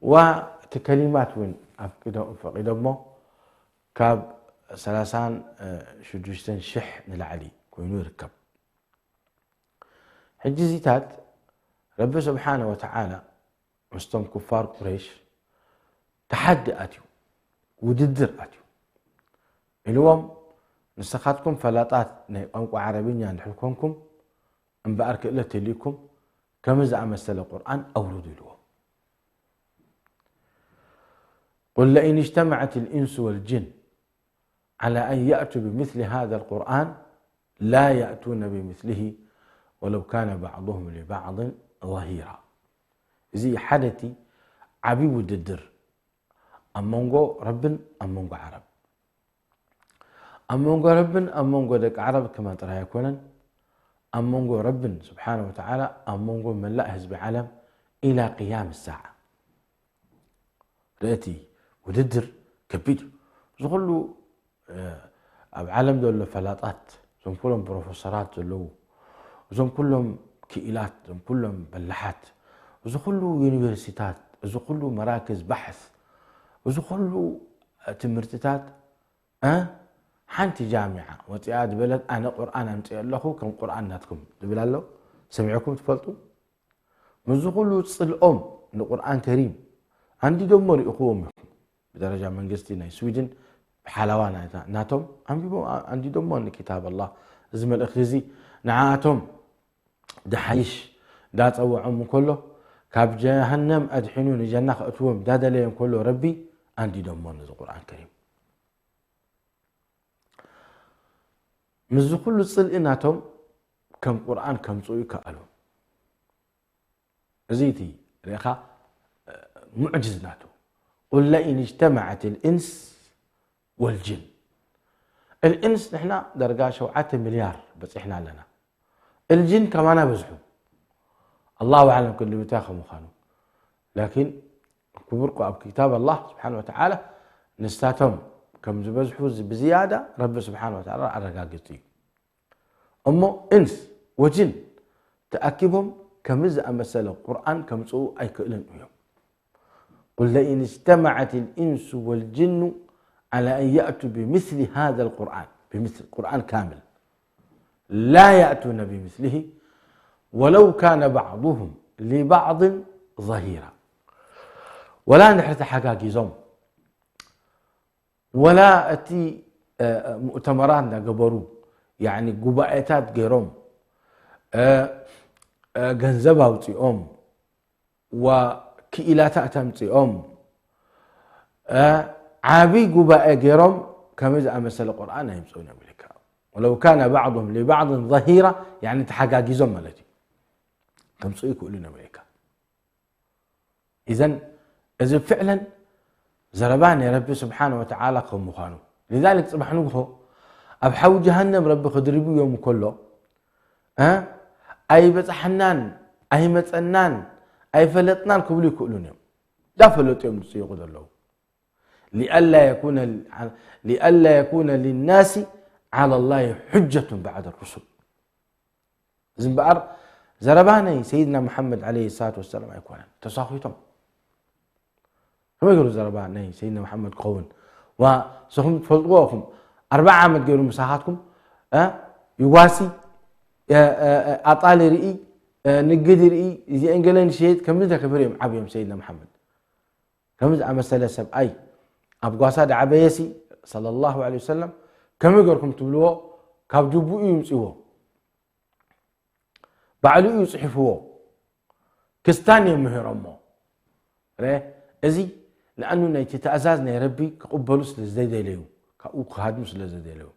ዋ እቲ ከሊማት እውን ኣብ ቅደም ፈቂዶ እሞ ካብ ሰላሳን ሽዱሽተን ሽሕ ንላዕሊ ኮይኑ ይርከብ። ሕጂ እዚታት ረቢ ስብሓነ ወተዓላ ምስቶም ኩፋር ቁረይሽ ተሓዲ ኣትዩ፣ ውድድር ኣትዩ። ኢልዎም፣ ንስኻትኩም ፈላጣት ናይ ቋንቋ ዓረብኛ እንድሕር ኮንኩም እምበኣር ክእለት ተልዩኩም ከምዚ ዝኣመሰለ ቁርኣን ኣውርዱ ኢልዎም። قل لئن اجتمعت الإنس والجن على أن يأتوا بمثل هذا القرآن لا يأتون بمثله ولو كان بعضهم لبعض ظهيرا. እዚ ሓደ እቲ ዓብዪ ውድድር ኣብ መንጎ ረብን ኣብ መንጎ ዓረብ፣ ኣብ መንጎ ረብን ኣብ መንጎ ደቂ ዓረብ ከማን ጥራይ ኣይኮነን፣ ኣብ መንጎ ረብን ስብሓነ ወተዓላ ኣብ መንጎ መላእ ህዝቢ ዓለም ኢላ ቅያም ሳዓ። ርእቲ ውድድር ከቢድ እዩ። እዚ ኩሉ ኣብ ዓለም ዘሎ ፈላጣት፣ እዞም ኩሎም ፕሮፌሰራት ዘለዉ፣ እዞም ኩሎም ክኢላት፣ እዞም ኩሎም በላሓት፣ እዚ ኩሉ ዩኒቨርሲታት፣ እዚ ኩሉ መራክዝ ባሕስ፣ እዚ ኩሉ ትምህርትታት ሓንቲ ጃሚዓ ወፂኣ ዝበለት ኣነ ቁርኣን ኣምፅእ ኣለኹ ከም ቁርኣን ናትኩም ዝብል ኣሎ። ሰሚዕኩም ትፈልጡ? ምስዚ ኩሉ ፅልኦም ንቁርኣን ከሪም ኣንዲዶሞ ሪእኹዎም ኢኹም። ብደረጃ መንግስቲ ናይ ስዊድን ብሓላዋ ናቶም ኣንዲዶሞ ንኪታብ ኣላ። እዚ መልእክቲ እዚ ንዓኣቶም ድሓይሽ ዳፀወዖም እንከሎ፣ ካብ ጀሃነም ኣድሒኑ ንጀና ከእትዎም ዳደለየ እንከሎ ረቢ ኣንዲዶሞ ነዚ ቁርኣን ከሪም። ምስዚ ኩሉ ፅልኢ ናቶም ከም ቁርኣን ከምፅኡ ይከኣሉ። እዚ እቲ ርኢኻ ሙዕጅዝ ናቱ። قل لئن اجتمعت الإنس والجن الإنس ንሕና ደረጃ ሸውዓተ ሚልያር በፂሕና ኣለና። الجن ከማና በዝሑ። ኣላሁ ኣዕለም ክንዲ ምንታይ ከምዃኑ። ላኪን ክቡር ኣብ ክታብ ኣላህ ስብሓን ወተዓላ ንሳቶም ከም ዝበዝሑ ብዝያዳ ረቢ ስብሓን ወተዓላ ኣረጋግፅ እዩ። እሞ እንስ ወጅን ተኣኪቦም ከምዚ ዝኣመሰለ ቁርኣን ከምፅኡ ኣይክእልን እዮም። قل لئن اجتمعت الإنس والجن على أن يأتوا بمثل هذا القرآن بمثل القرآن كامل لا يأتون بمثله ولو كان بعضهم لبعض ظهيرا. ወላ እንድሕር ተሓጋጊዞም ወላ እቲ ሙእተመራት እንዳገበሩ ያኒ ጉባኤታት ገይሮም ገንዘብ ኣውፂኦም ወክኢላታት ኣምፂኦም ዓብይ ጉባኤ ገይሮም ከመይ ዝኣመሰለ ቁርኣን ኣየምፅኡን እዮም ኢልካ። ولو كان بعضهم لبعض ظهيرا ያኒ ተሓጋጊዞም ማለት እዩ ከምፅኡ ይክእሉ እዮም ኢልካ። ኢዘን እዚ ፍዕለን ዘረባ ናይ ረቢ ስብሓን ወተዓላ ከም ምዃኑ ሊዛሊክ ፅባሕ ንግሆ ኣብ ሓዊ ጀሃነም ረቢ ክድርብዮም ከሎ ኣይበፃሕናን ኣይመፀናን ኣይፈለጥናን ክብሉ ይክእሉን እዮም። ዳፈለጡ እዮም ዝፅይቁ ዘለዉ. لئلا يكون لئلا يكون للناس على الله حجة بعد الرسل. እዚ እምበኣር ዘረባ ናይ ሰይድና መሓመድ ዓለይሂ ሰላቱ ወሰላም ኣይኮነን። ተሳኺቶም ከመይ ገይሩ ዘረባ ናይ ሰይድና መሓመድ ክኸውን? ዋ ንስኹም ትፈልጥዎ ኢኹም። ኣርባዓ ዓመት ገይሩ ምሳኻትኩም ይዋሲ ኣጣል ይርኢ ንግድ ይርኢ እዚአን ገለን ሸየጥ ከምዚ ተከብር እዮም ዓብዮም ሰይድና መሓመድ። ከምዚ ኣመሰለ ሰብኣይ ኣብ ጓሳ ዳዓበየሲ ሰለላሁ ዐለይሂ ወሰለም ከመይ ገርኩም ትብልዎ? ካብ ጅቡኡ ይምፅዎ ባዕሉ እዩ ፅሒፍዎ። ክስታን እዮም ምህሮሞ። እዚ ንኣኑ ናይቲ ትእዛዝ ናይ ረቢ ክቕበሉ ስለ ዘይደለዩ ካብኡ ክሃድሙ ስለ ዘይደለዩ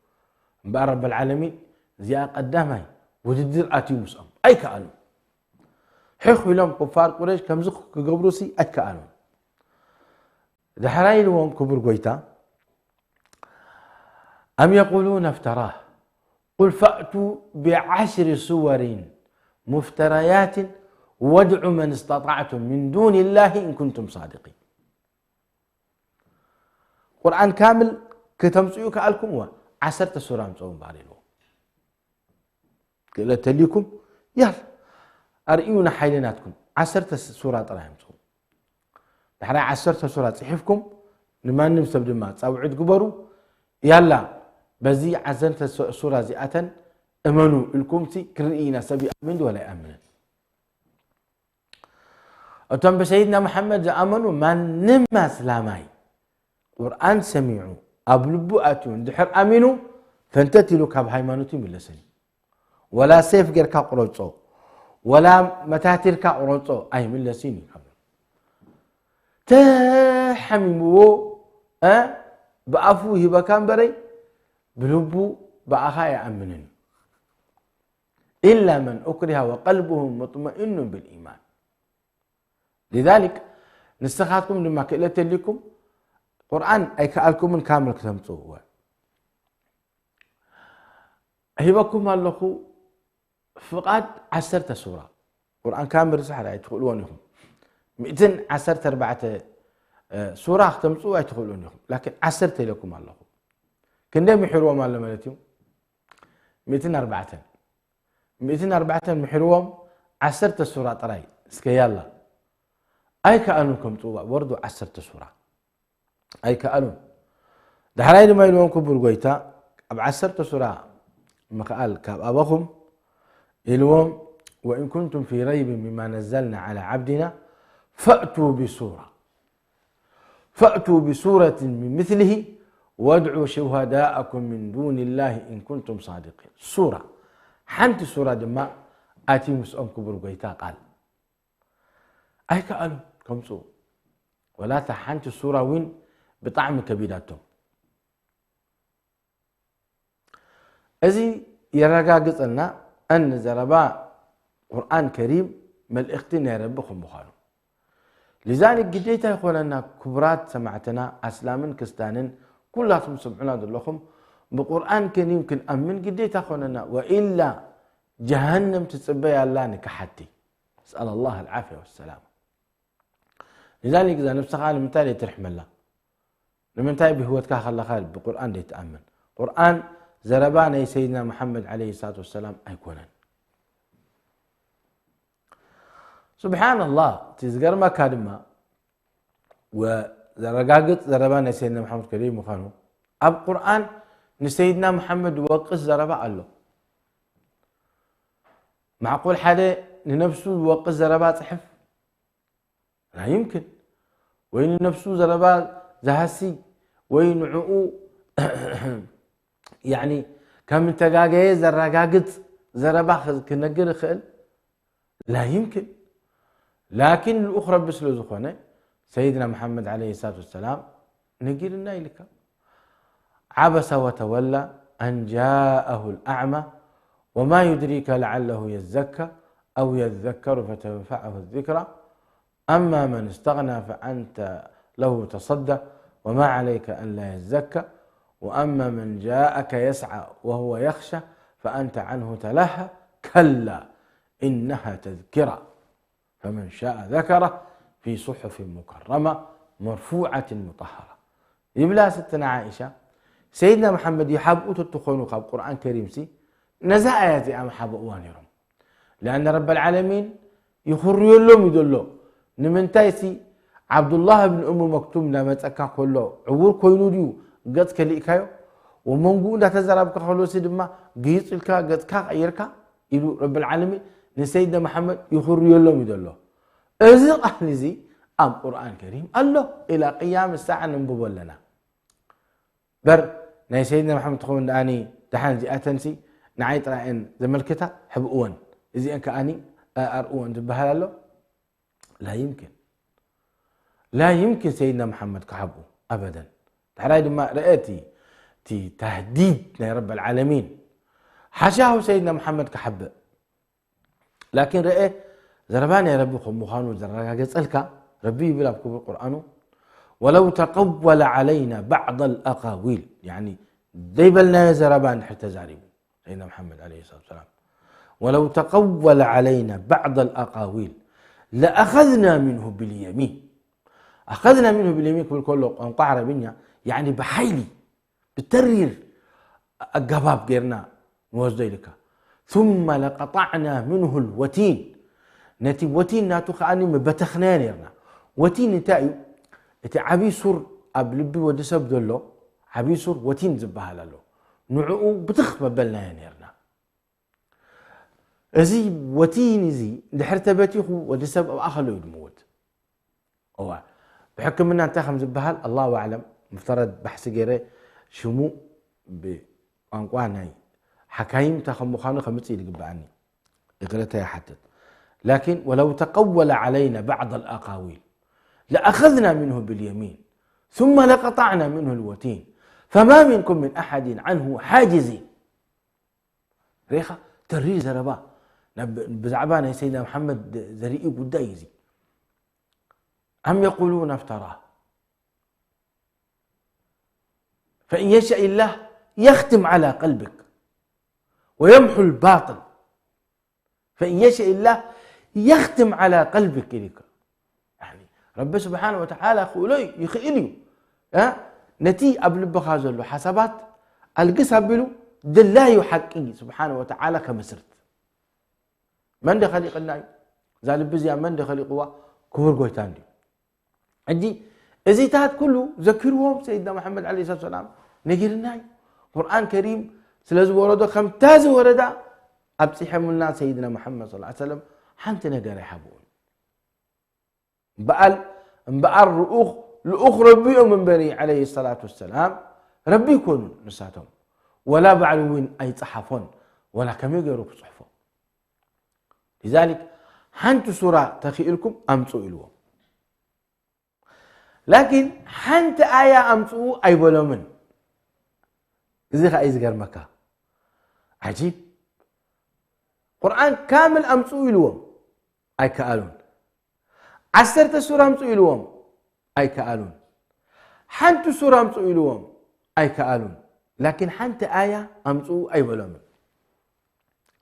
እምበኣር ረበልዓለሚን እዚኣ ቀዳማይ ውድድር ኣትዩ ምስኦም ኣይከኣሉ። ሕኽ ኢሎም ኩፋር ቁረሽ ከምዚ ክገብሩ ሲ ኣይከኣሉን። ዳሕራይ ኢልዎም ክቡር ጎይታ أم يقولون افتراه قل فأتوا بعشر سور مفتريات وادعوا من استطعتم من دون الله إن كنتم صادقين. ቁርኣን ካምል ከተምፅኡ ከኣልኩም እዋ ዓሰርተ ሱራ ምፅኡ እምበኣር ኢልዎም። ክእለት ተልዩኩም ያል ኣርእዩና ሓይሊ ናትኩም ዓሰርተ ሱራ ጥራይ ኣምፅኡ። ዳሕራይ ዓሰርተ ሱራ ጽሒፍኩም ንማንም ሰብ ድማ ጻውዒት ግበሩ። ያላ በዚ ዓሰርተ ሱራ እዚኣተን እመኑ ኢልኩም ሲ ክርኢ ኢና፣ ሰብ ይኣምን ድዩ ወላ ኣይኣምንን። እቶም ብሰይድና መሓመድ ዝኣመኑ ማንም ኣስላማይ ቁርኣን ሰሚዑ ኣብ ልቡ ኣትዩ እንድሕር ኣሚኑ ፈንተት ኢሉ ካብ ሃይማኖቱ ይምለስን እዩ። ወላ ሴፍ ጌርካ ቁረጾ፣ ወላ መታቲርካ ቁረጾ ኣይምለስን እዩ። ተሓሚምዎ እ ብኣፉ ይህበካ እምበረይ ብልቡ ብኣኻ ኣይኣምንን እዩ። إلا من أكره وقلبه مطمئن بالإيمان. لذلك ንስኻትኩም ድማ ክእለት ተልይኩም ቁርኣን ኣይከኣልኩምን ካምል ክተምፅእዎ ሂበኩም ኣለኹ። ፍቓድ ዓሰርተ ሱራ ቁርኣን ካምል ርሳሕ ኣይትኽእልዎን ኢኹም። ሚእትን ዓሰርተ ኣርባዕተ ሱራ ክተምፅኡ ኣይትኽእሉን ኢኹም። ላኪን ዓሰርተ ኢለኩም ኣለኹ። ክንደይ ምሒርዎም ኣሎ ማለት እዩ? ሚእትን ኣርባዕተን። ሚእትን ኣርባዕተን ምሒርዎም ዓሰርተ ሱራ ጥራይ እስከ ያላ ኣይከኣሉን ከምፅእዋ ወርዱ ዓሰርተ ሱራ ኣይከኣሉን። ዳሕራይ ድማ ኢልዎም ክቡር ጎይታ ኣብ ዓሰርተ ሱራ ምኽኣል ካብ ኣበኹም ኢልዎም وإن كنتم في ريب مما نزلنا على عبدنا فأتوا بسورة فأتوا بسورة من مثله وادعوا شهداءكم من دون الله إن كنتم صادقين. ሱራ ሓንቲ ሱራ ድማ ኣቲ ምስኦም ክቡር ጎይታ ቃል ኣይከኣሉን ከምፅኡ ወላ እታ ሓንቲ ሱራ እውን ብጣዕሚ ከቢዳቶም። እዚ የረጋግፀልና ኣን ዘረባ ቁርኣን ከሪም መልእኽቲ ናይ ረቢ ከም ምዃኑ። ሊዛሊክ ግዴታ ይኾነና ክቡራት ሰማዕትና ኣስላምን ክስታንን ኩላትኩም ስምዑና ዘለኹም ብቁርኣን ከሪም ክንኣምን ግዴታ ኾነና ወኢላ ጀሃነም ትፅበይ ኣላ ንክሓቲ። نسأل الله العافية والسلامة. لذلك እዛ ነብስኻ ንምንታይ ዘይትርሕመላ? ንምንታይ ብህይወትካ ከለኻ ብቁርኣን ዘይትኣምን? ቁርኣን ዘረባ ናይ ሰይድና መሓመድ ዓለይሂ ሰላቱ ወሰላም ኣይኮነን። ሱብሓነላህ፣ እቲ ዝገርመካ ድማ ወዘረጋግጽ ዘረባ ናይ ሰይድና መሓመድ ከደይ ምዃኑ ኣብ ቁርኣን ንሰይድና መሓመድ ዝወቅስ ዘረባ ኣሎ። ማዕቁል ሓደ ንነብሱ ዝወቅስ ዘረባ ጽሕፍ لا يمكن ወይ ንነብሱ ዘረባ ዝሃሲ ወይ ንዕኡ يعني ከም ተጋገየ ዘረጋግጽ ዘረባ ክነግር ይኽእል لا يمكن لكن ልኡኽ ረቢ ስለ ዝኾነ ሰይድና መሓመድ عليه الصلاة والسلام ነጊርና ኢልካ عبس وتولى أن جاءه الأعمى وما يدريك لعله يزكى أو يذكر فتنفعه الذكرى أما من استغنى فأنت له تصدى وما عليك ألا يزكى وأما من جاءك يسعى وهو يخشى فأنت عنه تلهى كلا إنها تذكرة فمن شاء ذكره في صحف مكرمة مرفوعة مطهرة ይብላ ስትነ ዓኢሻ። ሰይድና መሓመድ ይሓብኡ ተትኾኑ ካብ ቁርኣን ከሪም ሲ ነዛ ኣያ እዚኣ ምሓበእዋ ነይሮም። لأن رب العالمين ይኹርየሎም እዩ ዘሎ። ንምንታይ ሲ ዓብዱላህ እብን እሙ መክቱም እናመፀካ ከሎ ዕውር ኮይኑ ድዩ ገፅ ከሊእካዮ? ወመንጉኡ እንዳተዘራብካ ከሎ ሲ ድማ ግይፅ ኢልካ ገፅካ ቀይርካ ኢሉ ረብል ዓለሚን ንሰይድና መሓመድ ይኹርየሎም እዩ ዘሎ። እዚ ቃል እዚ ኣብ ቁርኣን ከሪም ኣሎ። ኢላ ቅያም ሳዓ ነንብቦ ኣለና። በር ናይ ሰይድና መሓመድ ትኸውን ደኣኒ ደሓን እዚኣተንሲ ንዓይ ጥራይ እየን ዘመልክታ ሕብእወን እዚአን ከኣኒ ኣርእወን ዝበሃል ኣሎ። لا يمكن لا يمكن ሰይድና መሓመድ ክሓብኡ ኣበደን። ዳሕራይ ድማ ርአ እቲ እቲ ተህዲድ ናይ ረብ ልዓለሚን ሓሻሁ ሰይድና መሓመድ ክሓብእ ላኪን ርአ ዘረባ ናይ ረቢ ከም ምዃኑ ዘረጋገጸልካ ረቢ ይብል ኣብ ክቡር ቁርኣኑ ولو تقول علينا بعض الأقاويل يعني ዘይበልናዮ ዘረባ እንድሕር ተዛሪቡ ሰይድና መሓመድ عليه الصلاة والسلام ولو تقول علينا بعض الأقاويل لأخذنا منه باليمين أخذنا منه باليمين ክብል ከሎ ቋንቋ ዓረብኛ يعني ብሓይሊ ብተሪር ኣገባብ ጌርና ንወስዶ ኢልካ ثم لقطعنا منه الوتين ነቲ ወቲን ናቱ ከኣ ምበተኽናዮ ኔርና። ወቲን እንታይ እዩ? እቲ ዓብዪ ሱር ኣብ ልቢ ወዲ ሰብ ዘሎ ዓብዪ ሱር ወቲን ዝበሃል ኣሎ። ንዕኡ ብትኽ መበልናዮ ነርና። እዚ ወቲን እዚ ድሕር ተበቲኹ ወዲ ሰብ ኣብኣ ከሎ እዩ ዝምውት። እዋ ብሕክምና እንታይ ከም ዝበሃል ኣላሁ ኣዕለም። ሙፍተረድ ባሕሲ ገይረ ሽሙ ብቋንቋ ናይ ሓካይም እንታይ ከም ምዃኑ ከምጽእ ዝግበኣኒ ይቅረታ ይሓትት። لكن ولو تقول علينا بعض الأقاويل لأخذنا منه باليمين ثم لقطعنا منه الوتين فما منكم من أحد عنه حاجزين. ሬኻ ተሪር ዘረባ ብዛዕባ ናይ ሰይድና መሓመድ ዘርኢ ጉዳይ እዩ። أم يقولون افتراه فإن يشاء الله يختم على قلبك ويمحو الباطل فإن يشاء الله يختم على قلبك ኢልካ። ረቢ ስብሓን ወተዓላ ክእሎ እዩ፣ ይኽእል እዩ። ነቲ ኣብ ልብኻ ዘሎ ሓሳባት ኣልግስ ኣቢሉ ድላዩ ሓቂ ስብሓን ወተዓላ ከመስርት። መን ደ ኸሊቕልና እዩ? እዛ ልቢ እዚኣ መን ደ ኸሊቕዋ? ክቡር ጎይታ እንድዩ። ሕጂ እዚታት ኩሉ ዘኪርዎም ሰይድና መሓመድ ዓለይሂ ሰላቱ ሰላም ነጊርና እዩ። ቁርኣን ከሪም ስለ ዝወረዶ ከምታ ዝወረዳ ኣብፂሐምልና ሰይድና መሓመድ ሰለላሁ ዐለይሂ ወሰለም ሓንቲ ነገር ኣይሓብኡን። እምበኣል እምበኣር ልኡኽ ልኡኽ ረቢ እዮም እምበሪ ዓለይሂ ሰላቱ ወሰላም ረቢ ይኮኑን ንሳቶም። ወላ ባዕሉ እውን ኣይፀሓፎን ወላ ከመይ ገይሩ ክፅሕፎ። ሊዛሊክ ሓንቲ ሱራ ተኽኢልኩም ኣምፅኡ ኢልዎም። ላኪን ሓንቲ ኣያ ኣምፅኡ ኣይበሎምን። እዚ ከዓ እዩ ዝገርመካ። ዓጂብ። ቁርኣን ካምል ኣምፅኡ ኢልዎም ኣይከኣሉን። ዓሰርተ ሱራ ኣምፅኡ ኢልዎም ኣይከኣሉን። ሓንቲ ሱራ ኣምፅኡ ኢልዎም ኣይከኣሉን። ላኪን ሓንቲ ኣያ ኣምፅኡ ኣይበሎምን።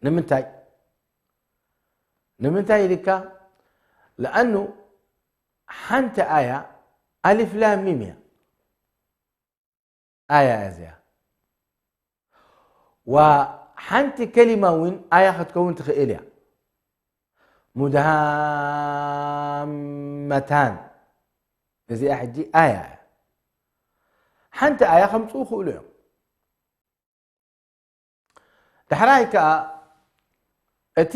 ንምንታይ? ንምንታይ ኢልካ? ለኣኑ ሓንቲ ኣያ ኣሊፍ ላም ሚም እያ። ኣያ እያ እዚኣ። ወሓንቲ ከሊማ እውን ኣያ ክትከውን ትኽእል እያ። ሙድሃመታን። እዚኣ ሕጂ ኣያ እያ። ሓንቲ ኣያ ከምፅኡ ይኽእሉ እዮም። ዳሕራይ ከኣ እቲ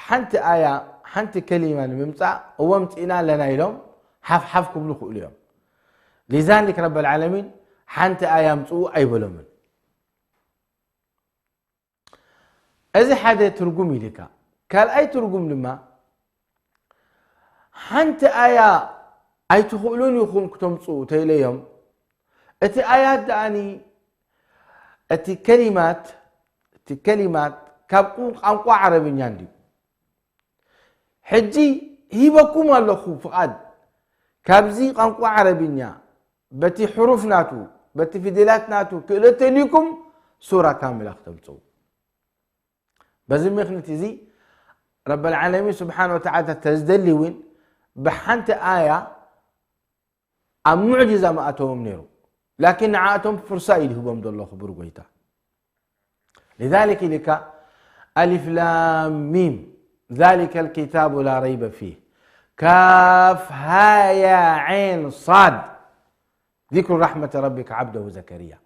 ሓንቲ ኣያ ሓንቲ ከሊማ ንምምጻእ እወ ኣምጺእና ኣለና ኢሎም ሓፍሓፍ ክብሉ ይኽእሉ እዮም። ሊዛሊክ ረበል ዓለሚን ሓንቲ ኣያ ኣምጽኡ ኣይበሎምን። እዚ ሓደ ትርጉም ኢልካ። ካልኣይ ትርጉም ድማ ሓንቲ ኣያ ኣይትኽእሉን ኢኹም ክተምጽኡ ተይለዮም እቲ ኣያት ደኣኒ እቲ ከሊማት እቲ ከሊማት ካብ ቁ- ቋንቋ ዓረብኛ እንድዩ። ሕጂ ሂበኩም ኣለኹ ፍቓድ ካብዚ ቋንቋ ዓረብኛ በቲ ሕሩፍ ናቱ በቲ ፊደላት ናቱ ክእለት ተልዩኩም ሱራ ካምላ ክተምፅኡ። በዚ ምክንያት እዚ ረበል ዓለሚን ስብሓን ወተዓላ ተዝደሊ እውን ብሓንቲ ኣያ ኣብ ሙዕጅዛ ምኣተዎም ነይሩ። ላኪን ንዓኣቶም ፍርሳ እዩ ዝህቦም ዘሎ ክቡር ጎይታ። لذلك ኢልካ ኣሊፍ ላም ሚም ذلك الكتاب لا ريب فيه كاف ها يا عين صاد ذكر رحمة ربك عبده زكريا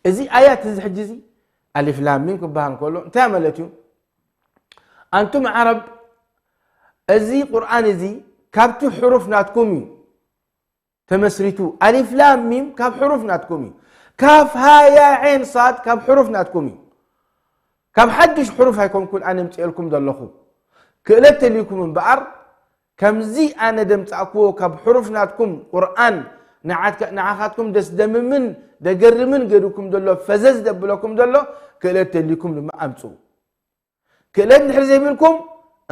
እዚ ኣያት እዚ ሕጂ እዚ ኣሊፍ ላም ሚም ክበሃል ከሎ እንታይ ማለት እዩ? ኣንቱም ዓረብ እዚ ቁርኣን እዚ ካብቲ ሕሩፍ ናትኩም እዩ ተመስሪቱ። ኣሊፍ ላም ሚም ካብ ሕሩፍ ናትኩም እዩ። ካፍ ሃ ያ ዔን ሳድ ካብ ሕሩፍ ናትኩም እዩ። ካብ ሓድሽ ሕሩፍ ኣይኮንኩን ኣነ ምፅኤልኩም ዘለኹ። ክእለት ተልዩኩም እምበኣር ከምዚ ኣነ ደምፃእክዎ ካብ ሕሩፍ ናትኩም ቁርኣን ንዓትካ- ንዓኻትኩም ደስ ደምምን ደገርምን ገይሩኩም ዘሎ ፈዘዝ ደብለኩም ዘሎ ክእለት ተልዩኩም ድማ ኣምፅኡ። ክእለት እንድሕር ዘይብልኩም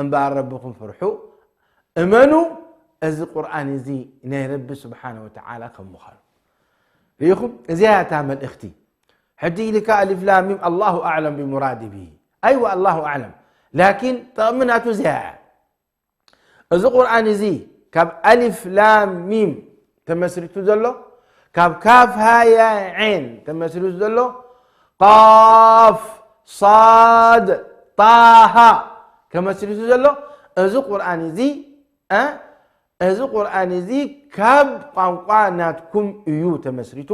እምበኣር ረብኹም ፍርሑ፣ እመኑ፣ እዚ ቁርኣን እዚ ናይ ረቢ ስብሓነ ወተዓላ ከም ምዃኑ ርኢኹም። እዚኣ እያ እታ መልእኽቲ። ሕጂ ኢልካ ኣሊፍ ላም ሚም ኣላሁ ኣዕለም ብሙራዲ ብሂ። ኣይወ ኣላሁ ኣዕለም፣ ላኪን ጠቕሚ ናቱ እዚኣ እያ። እዚ ቁርኣን እዚ ካብ ኣሊፍ ላም ሚም ተመስሪቱ ዘሎ፣ ካብ ካፍ ሃያ ዔን ተመስሪቱ ዘሎ፣ ቃፍ ሳድ ጣሃ ተመስሪቱ ዘሎ፣ እዚ ቁርኣን እዚ እ እዚ ቁርኣን እዚ ካብ ቋንቋ ናትኩም እዩ ተመስሪቱ፣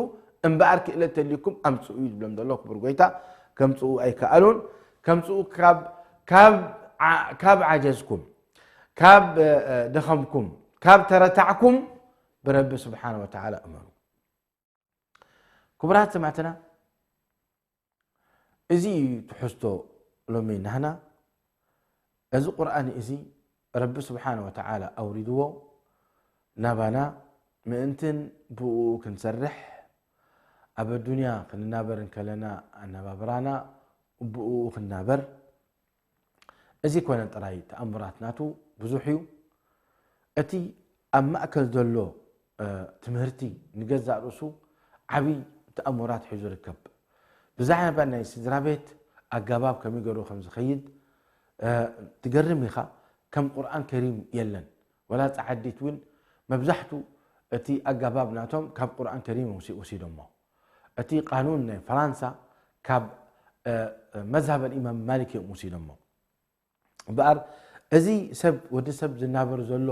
እምበኣር ክእለት ተልዩኩም ኣምፅኡ እዩ ዝብሎም ዘሎ ክቡር ጎይታ። ከምፅኡ ኣይከኣሉን። ከምፅኡ ካብ ዓጀዝኩም፣ ካብ ደኸምኩም፣ ካብ ተረታዕኩም ብረቢ ስብሓን ወተዓላ እመኑ። ክቡራት ሰማዕትና፣ እዚ እዩ ትሕዝቶ ሎሚ ናህና። እዚ ቁርኣን እዚ ረቢ ስብሓን ወተዓላ ኣውሪድዎ ናባና ምእንትን ብኡ ክንሰርሕ፣ ኣብ ኣዱንያ ክንናበር እንከለና ኣነባብራና ብኡ ክንናበር፣ እዚ ኮነ ጥራይ ተኣምራት ናቱ ብዙሕ እዩ። እቲ ኣብ ማእከል ዘሎ ትምህርቲ ንገዛእ ርእሱ ዓብዪ ተኣምራት ሒዙ ይርከብ። ብዛዕባ ናይ ስድራ ቤት ኣገባብ ከመይ ገይሩ ከም ዝኸይድ ትገርም ኢኻ። ከም ቁርኣን ከሪም የለን። ወላ ጸዓዲት እውን መብዛሕቱ እቲ ኣገባብ ናቶም ካብ ቁርኣን ከሪም እዮም ወሲዶሞ። እቲ ቃኑን ናይ ፈራንሳ ካብ መዝሃብ ኣልኢማም ማሊክ እዮም ወሲዶሞ። እምበኣር እዚ ሰብ፣ ወዲ ሰብ ዝናበር ዘሎ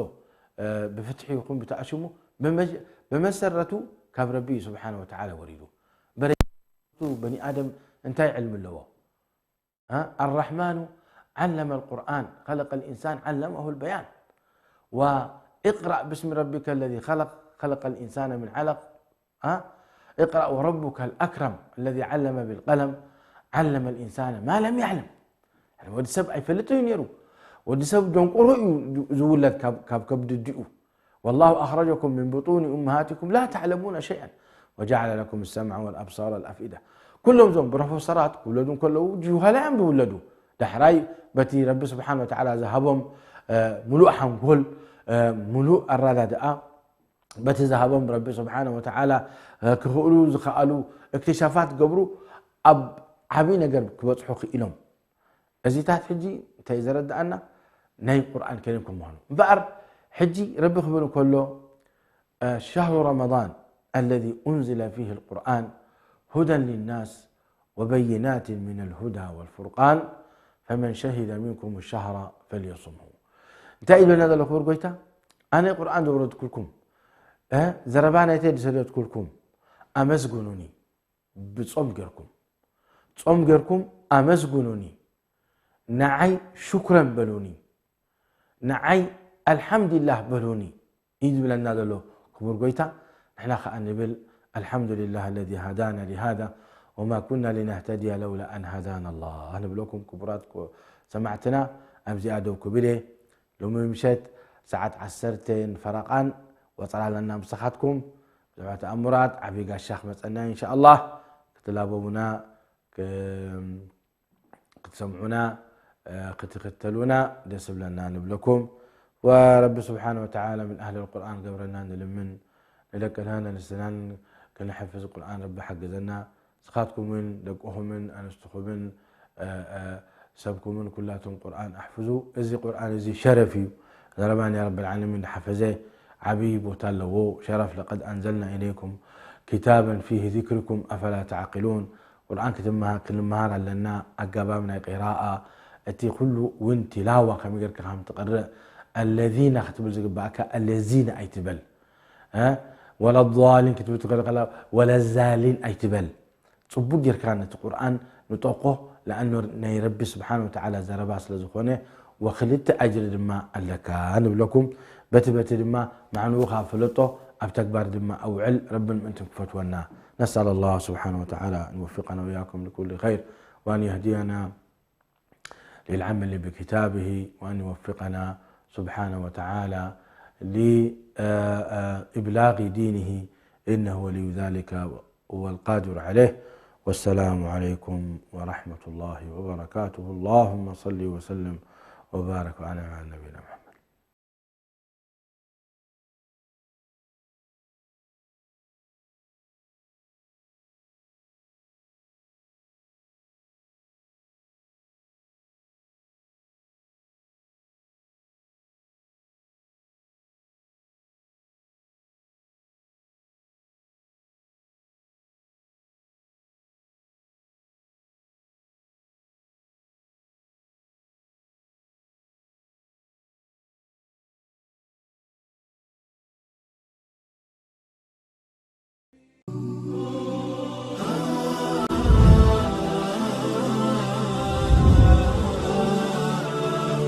ብፍትሒ ይኹን ብተኣሽሙ ብመሰረቱ ካብ ረቢ ስብሓን ወተዓላ ወሪዱ። በረቱ በኒ ኣደም እንታይ ዕልሚ ኣለዎ? ኣራሕማኑ ዓለመ ልቁርኣን ኸለቀ ልኢንሳን ዓለመሁ ልበያን ወእቅራእ ብስሚ ረቢከ ለዚ ኸለቅ ኸለቀ ልኢንሳነ ምን ዓለቅ እቅራእ ወረቡከ ልኣክረም ለዚ ዓለመ ብልቀለም ዓለመ ልኢንሳነ ማ ለም ያዕለም። ወዲ ሰብ ኣይፈልጥ እዩ ነይሩ። ወዲ ሰብ ደንቆሮ እዩ ዝውለድ ካብ ከብዲ ኣዲኡ። ወላሁ ኣኽረጀኩም ምን ብጡኒ ኡመሃቲኩም ላ ተዕለሙነ ሸይኣን ወጀዓለ ለኩም ሰምዐ ወልኣብሳር ወልኣፍኢዳ። ኩሎም እዞም ፕሮፌሰራት ክውለዱ እንከለዉ ጅሃላ እዮም ዝውለዱ። ዳሕራይ በቲ ረቢ ስብሓን ወተዓላ ዝሃቦም ሙሉእ ሓንጎል፣ ሙሉእ ኣረዳድኣ፣ በቲ ዝሃቦም ረቢ ስብሓን ወተዓላ ክኽእሉ ዝኸኣሉ እክትሻፋት ገብሩ ኣብ ዓብዪ ነገር ክበፅሑ ክኢሎም። እዚታት ሕጂ እንታይ ዘረድኣና? ናይ ቁርኣን ከሪም ከም ምዃኑ እምበኣር ሕጂ ረቢ ክብል ከሎ ሸህሩ ረመዳን ኣለዚ ኡንዝለ ፊህ ልቁርኣን ሁደን ሊናስ ወበይናትን ምን ልሁዳ ወልፉርቃን ፈመን ሸሂደ ሚንኩም ሸህራ ፈልየሱምሁ። እንታይ እዩ ዝብለና ዘሎ ክቡር ጎይታ? ኣነ ቁርኣን ዘውረድኩልኩም፣ ዘረባ ናይተይ ዝሰደድኩልኩም ኣመስግኑኒ። ብጾም ጌርኩም ጾም ጌርኩም ኣመስግኑኒ፣ ንዓይ ሹክረን በሉኒ፣ ንዓይ ኣልሓምዱሊላህ በሉኒ እዩ ዝብለና ዘሎ ክቡር ጎይታ። ንሕና ከኣ ንብል ኣልሓምዱሊላህ ኣለዚ ሃዳና ሊሃዛ ወማ ኩና ሊነህተድያ ለውላ ኣን ሃዳና ኣላህ ንብለኩም ክቡራት ሰማዕትና። ኣብዚኣ ደው ክብል እየ። ሎሚ ምሸት ሰዓት ዓሰርተ ንፈረቓን ወጽራ ኣለና ምሳኻትኩም። ብዛዕባ ተኣምራት ዓብዪ ጋሻ ክመጸና ኢንሻኣላህ። ክትላበቡና፣ ክትሰምዑና፣ ክትክተሉና ደስ ብለና ንብለኩም። ወረቢ ስብሓን ወተዓላ ምን ኣህል ቁርኣን ገብረና ንልምን። ንደቅናን ኣንስትናን ክንሕፍዝ ቁርኣን ረቢ ሓግዘና። ንስኻትኩምን ደቅኹምን ኣንስትኹምን ሰብኩምን ኩላቱም ቁርኣን ኣሕፍዙ። እዚ ቁርኣን እዚ ሸረፍ እዩ። ዘረባ ናይ ረቢ ልዓለሚን ዝሓፈዘ ዓብዪ ቦታ ኣለዎ። ሸረፍ ለቀድ ኣንዘልና ኢለይኩም ኪታበን ፊህ ዚክርኩም ኣፈላ ተዕቂሉን። ቁርኣን ክንመሃር ኣለና። ኣገባብ ናይ ቂራኣ እቲ ኩሉ እውን ቲላዋ ከመይ ጌርካ ከም ትቕርእ ኣለዚና ክትብል ዝግባእካ ኣለዚና ኣይትበል። ወለዳሊን ክትብል ትኽእል ከላ ወለዛሊን ኣይትበል። ጽቡቅ ጌርካ ነቲ ቁርኣን ንጠቆ። ለኣኖ ናይ ረቢ ስብሓን ወተዓላ ዘረባ ስለ ዝኾነ ወክልተ ኣጅሪ ድማ ኣለካ ንብለኩም። በቲ በቲ ድማ ማዕንኡ ከዓ ፍለጦ፣ ኣብ ተግባር ድማ ኣውዕል። ረብን ምእንትን ክፈትወና። نسأل الله سبحانه وتعالى أن يوفقنا وإياكم لكل خير وأن يهدينا للعمل بكتابه وأن يوفقنا سبحانه وتعالى لإبلاغ دينه إنه ولي ذلك والقادر عليه. والسلام عليكم ورحمة الله وبركاته. اللهم صل وسلم وبارك على نبينا محمد.